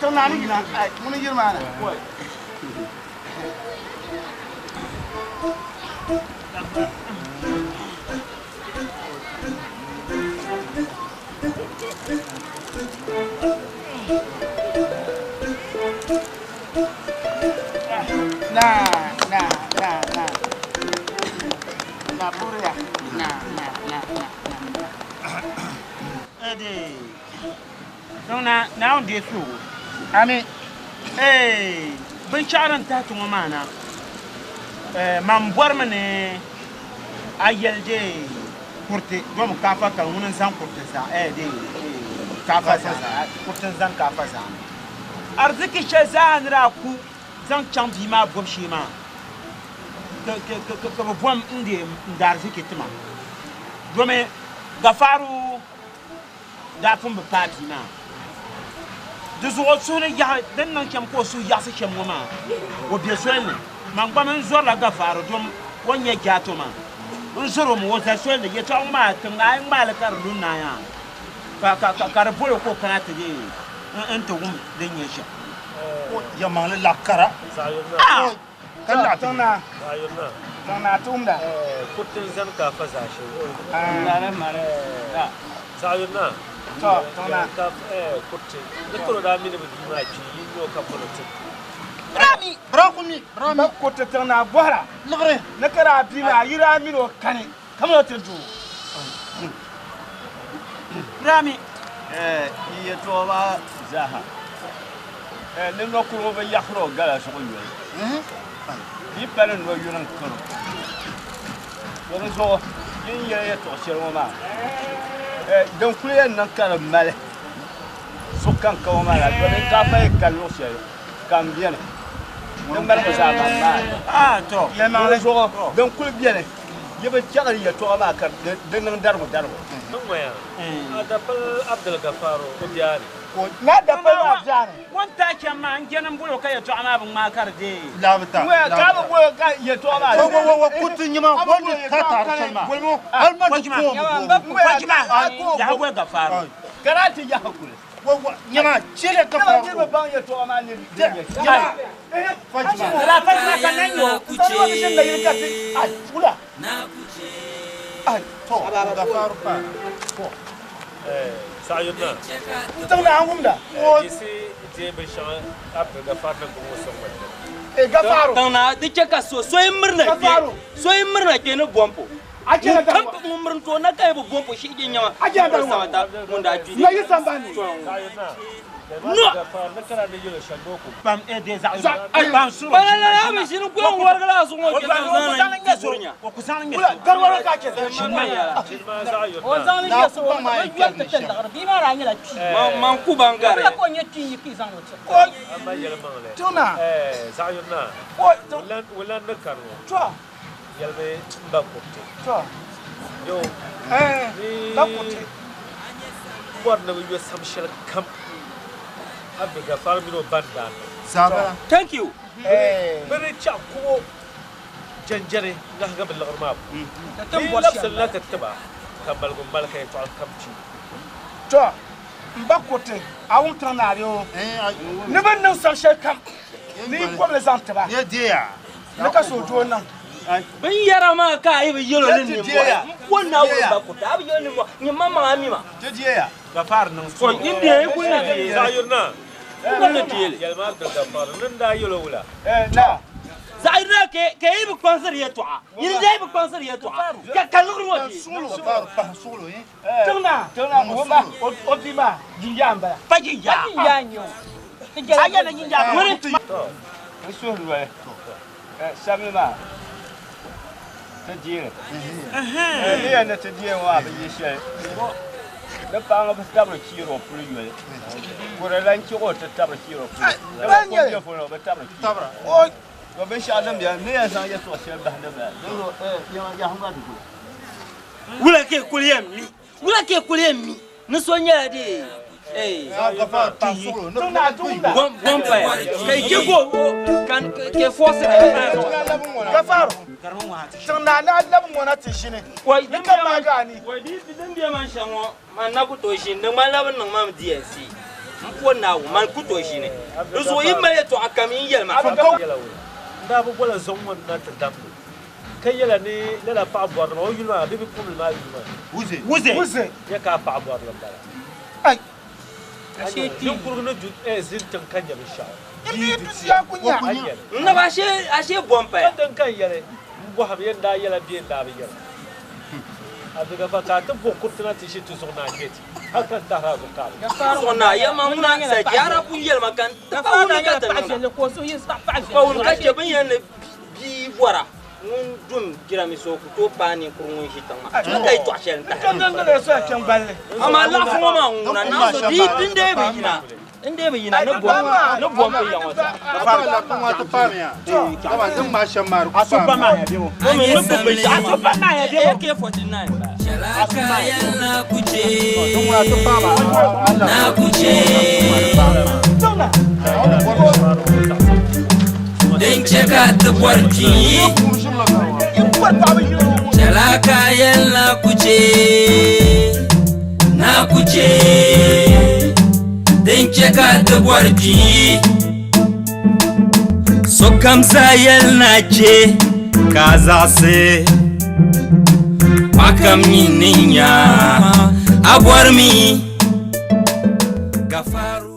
Tiŋ naa ni yina ŋuni yiri maa na. Na na na na na buriya na na na na na. Ede tiŋ naa Naawuni deei suhigu. Ami. Ee binshɛɣu din tahi ti ŋɔ maa na, man bɔrimi ni a yɛli dee kuriti domi ka afa kani ŋuni n-zaŋ kuriti zaa, dee ka afa zaa, kuriti n-zaŋ ka afa zaa. Ariziki shɛli zaa ni daa ku zaŋ chaŋ bia maa bɔbu shee maa, ka bɛ bom n-deei n daariziki ti ma, domi Gafaaru daa pun bi paai bia maa. Di zuɣu o suhu ni yaɣi din niŋ shɛm ka o suhu yaɣisi shɛm ŋɔ maa, o be soli ni. Man gba mi n-zɔrila Gafaaru dom o ni nyɛ jaato maa. N zɔr o mi o za soli ni. Yɛtɔɣa ŋɔ maa tiŋ a yi ŋmaai li ka di lu naai a, ka di bol o ka o kana ti deei nti wum din nyɛ shɛm. Yɛlimaŋli laɣ kara. Ka laɣ tiŋ naa. Tiŋ naa ti wumda. Kuriti n-zani ka afa zaashee. Zaɣ yuri naa. Tɔ, tiŋ naa. Ka kuriti ni karo daa mi ni bɛ bia maa kpi, yi nya o ka boli ti. Birami! Birakumi! Birami! Ba kuriti tiŋ naa bɔhira. Liɣiri! Ni ka daa bia maa yi daa mini o kani kamani o ti doo. Birami! Yi yɛtɔɣa maa zaaha, ni nɔkurugu bi yaɣisir o gala zuɣu yoli, di yi pa ni nɔ yuri n-kar o. To di zuɣu yi ni yɛli yɛtɔɣ shɛli ŋɔ maa, din kul yɛn niŋ ka di mali zuɣu kaŋkaŋ ŋɔ maa la, domin ka a fa yi ka luɣ shɛli ka m beni, di malibu zaa man maa ni. Di zuɣu din kul beni, yi bi chaɣiri yɛtɔɣa maa ka di niŋ darigu darigu. Ŋ-ŋɔya, a dapal Abdulgafar o bia ni. Ni a dapal maa bia ni. O ni taai chani maa, n jɛni m-bol o ka yɛtɔɣa maa bi ŋmaai ka di deei. Ŋ-ŋɔya, ka a bi bol o ka yɛtɔɣa maa Wa wa wa kuti nyima wa ni ta taari shɛli maa hali ma di koom Fajima, yaha boli Gafaru. Ka daa ti yahi kuli. Wa wa nyima chɛliya Dama Gafaru. niriba baŋ yɛtɔɣa maa ni din nyɛ shɛm. Fajima. Lala Fajima ka na nyɛ o. Sani wa ti ʒini nayili ka ti ai wula. Ai to Gafaru pa. Saɣayuri naa. N tiŋ naa n wumda. Yiɣisi deei binshɛŋa Abdulgafar ni gbubi ŋɔ sɔŋ ma dini. Gafaru. Tiŋ naa di chɛ ka so so yi mirina kpe so yi mirina kpe ni bompo. Ŋun kam ŋun miri n-tooi na ka yi bi bompo shihi je nyama biri samata ŋun daa kpi Na yi sambani. No. Bala bi ʒini ko n warigi la zuɣu ŋɔ kpe ka zaŋ na ti buri nya. Gariwaro ka chɛ. O zaŋ li nyɛ so o yoli ti ti liɣiri bia maa daa nyɛla kpii. Man ku ban gari. Wula ka o nyɛ kpii yi ka yi zaŋ o ti. Amma yɛlimaŋli. Tiŋ naa. Zaɣ yuri naa. Wulan ni kari ŋɔ. Yɛlimi m ba kuriti. Yo. Ni Ba kuriti. bɔri ni bɛ yo sam shɛli kam Abdulgafar mini o ba ni daa niŋ. Thank you. Bɛ ni chaɣ kubo jɛnjɛni ŋahiŋgi bɛ liɣiri maa puuni. Bɛ yi labisili na ti ti ba, ka maligu mali ka yɛtɔɣa kam kpi. To, m ba kuriti, a wum tiŋ naa bee o? Ni bɛ ni niŋ sam shɛli kam, ni yi kɔbili zaŋ ti ba, ni ka suhudoo niŋ. Binyɛra maa ka a yi bi yɛl o ni nimmɔhi, m bo Naawuni ba kuriti, a bi yɛl o nimmɔhi, nyini maŋmaŋ a mi ma. Gafar niŋ Ko n deei kul ni deei li. Zaɣ yuri naa. Kul ni deei li. Yɛlimi Abdulgafar ni n daa yɛl o wula? Zaɣ yuri naa ka yi bi kpaŋsiri yɛtɔɣa, nyini daa yi bi kpaŋsiri yɛtɔɣa, ka liɣiri ŋɔ deei. Tiŋ naa, tiŋ naa, o ba, o bia maa, jinjaa m-bala. Pa jinjaa. Pa jinjaa n-nyɛ o. A yɛli ni jinjaa Ŋuni? To, n suhu noli, samli maa ti deeri. Ni yɛn ni ti deeri ŋɔ a bi yi shɛli. Ni paɣa ŋɔ bi tabiri chiiri o puli yoli. Kuri lan chɛ ka o ti tabiri chiiri o puli. Dama kom bɛ puuni o bi tabiri chiiri. To binshɛɣu din beni, ni yɛn zaŋ yɛtɔɣ shɛli bahi di bala. Dinzuɣu yaha gba di kuli. Wula ka yi kuli yɛn mi? Wula ka yi kuli yɛn mi ni so nyɛla dee? Gom paya ka yi chɛ ka o ka yi fɔɔsiri Gafaru, tiŋ naa ni a labi ŋɔ na ti ʒini. Ni ka maagi a ni. Din be man shɛm ŋɔ, man na ku tooi ʒini. Di ŋmanila bɛ niŋ ma mi DNC. M po Naawuni, man ku tooi ʒini. Di zuɣu yi mali yɛtɔɣa kam yi ni yɛli ma. N daa bi bola zɔŋ ŋɔ na ti damdi. Ka yɛla ni lala paɣa bɔrili maa, o yuli maa, bɛ bi kumli maa yuli maa. Wuze. Wuze. Ya ka a paɣa bɔrili m-bala. Ai. Ashe Ninkurugu ni du zini tiŋ ka nya binshɛɣu. N bia du sia ku nya. A yɛli. N naba ashe bom paya. Ka din ka n yɛli, m bɔhim ya n daa yɛla bee n daa bi yɛla. Abdulgafar ka a ti buɣi kuriti na ti ʒi ti zuɣu ni a ŋme ti, hal ka n tahiri a zuɣu ka a bi. Zuɣu naa, ya ma ŋuna Sajara pun yɛli ma ka n ti pa wuni ka ti niŋda. Pa wuni ka chɛ bɛ ni yɛli ni bia bɔra ŋun dum jirambiisa o ku tooi paai ninkuri ŋun ʒi tiŋ maa. Ti ka yi tɔɣi shɛli n-tahi. Amaa laɣifu ŋɔ maa ŋuna naa so di din dee bi yina din dee bi yina ni bom ni bom bi ya ŋɔ zaa. Domin ni gbubi binshɛɣu AK-49 bala. Din chɛ ka ti bɔri kpii Chɛla ka yɛli na ku chɛ na ku chɛ Din chɛ ka ti bɔri kpii Sokam zaa yɛli na chɛ ka a zaɣisi Paɣa kam nini ni nya a bɔrimi Gafaru.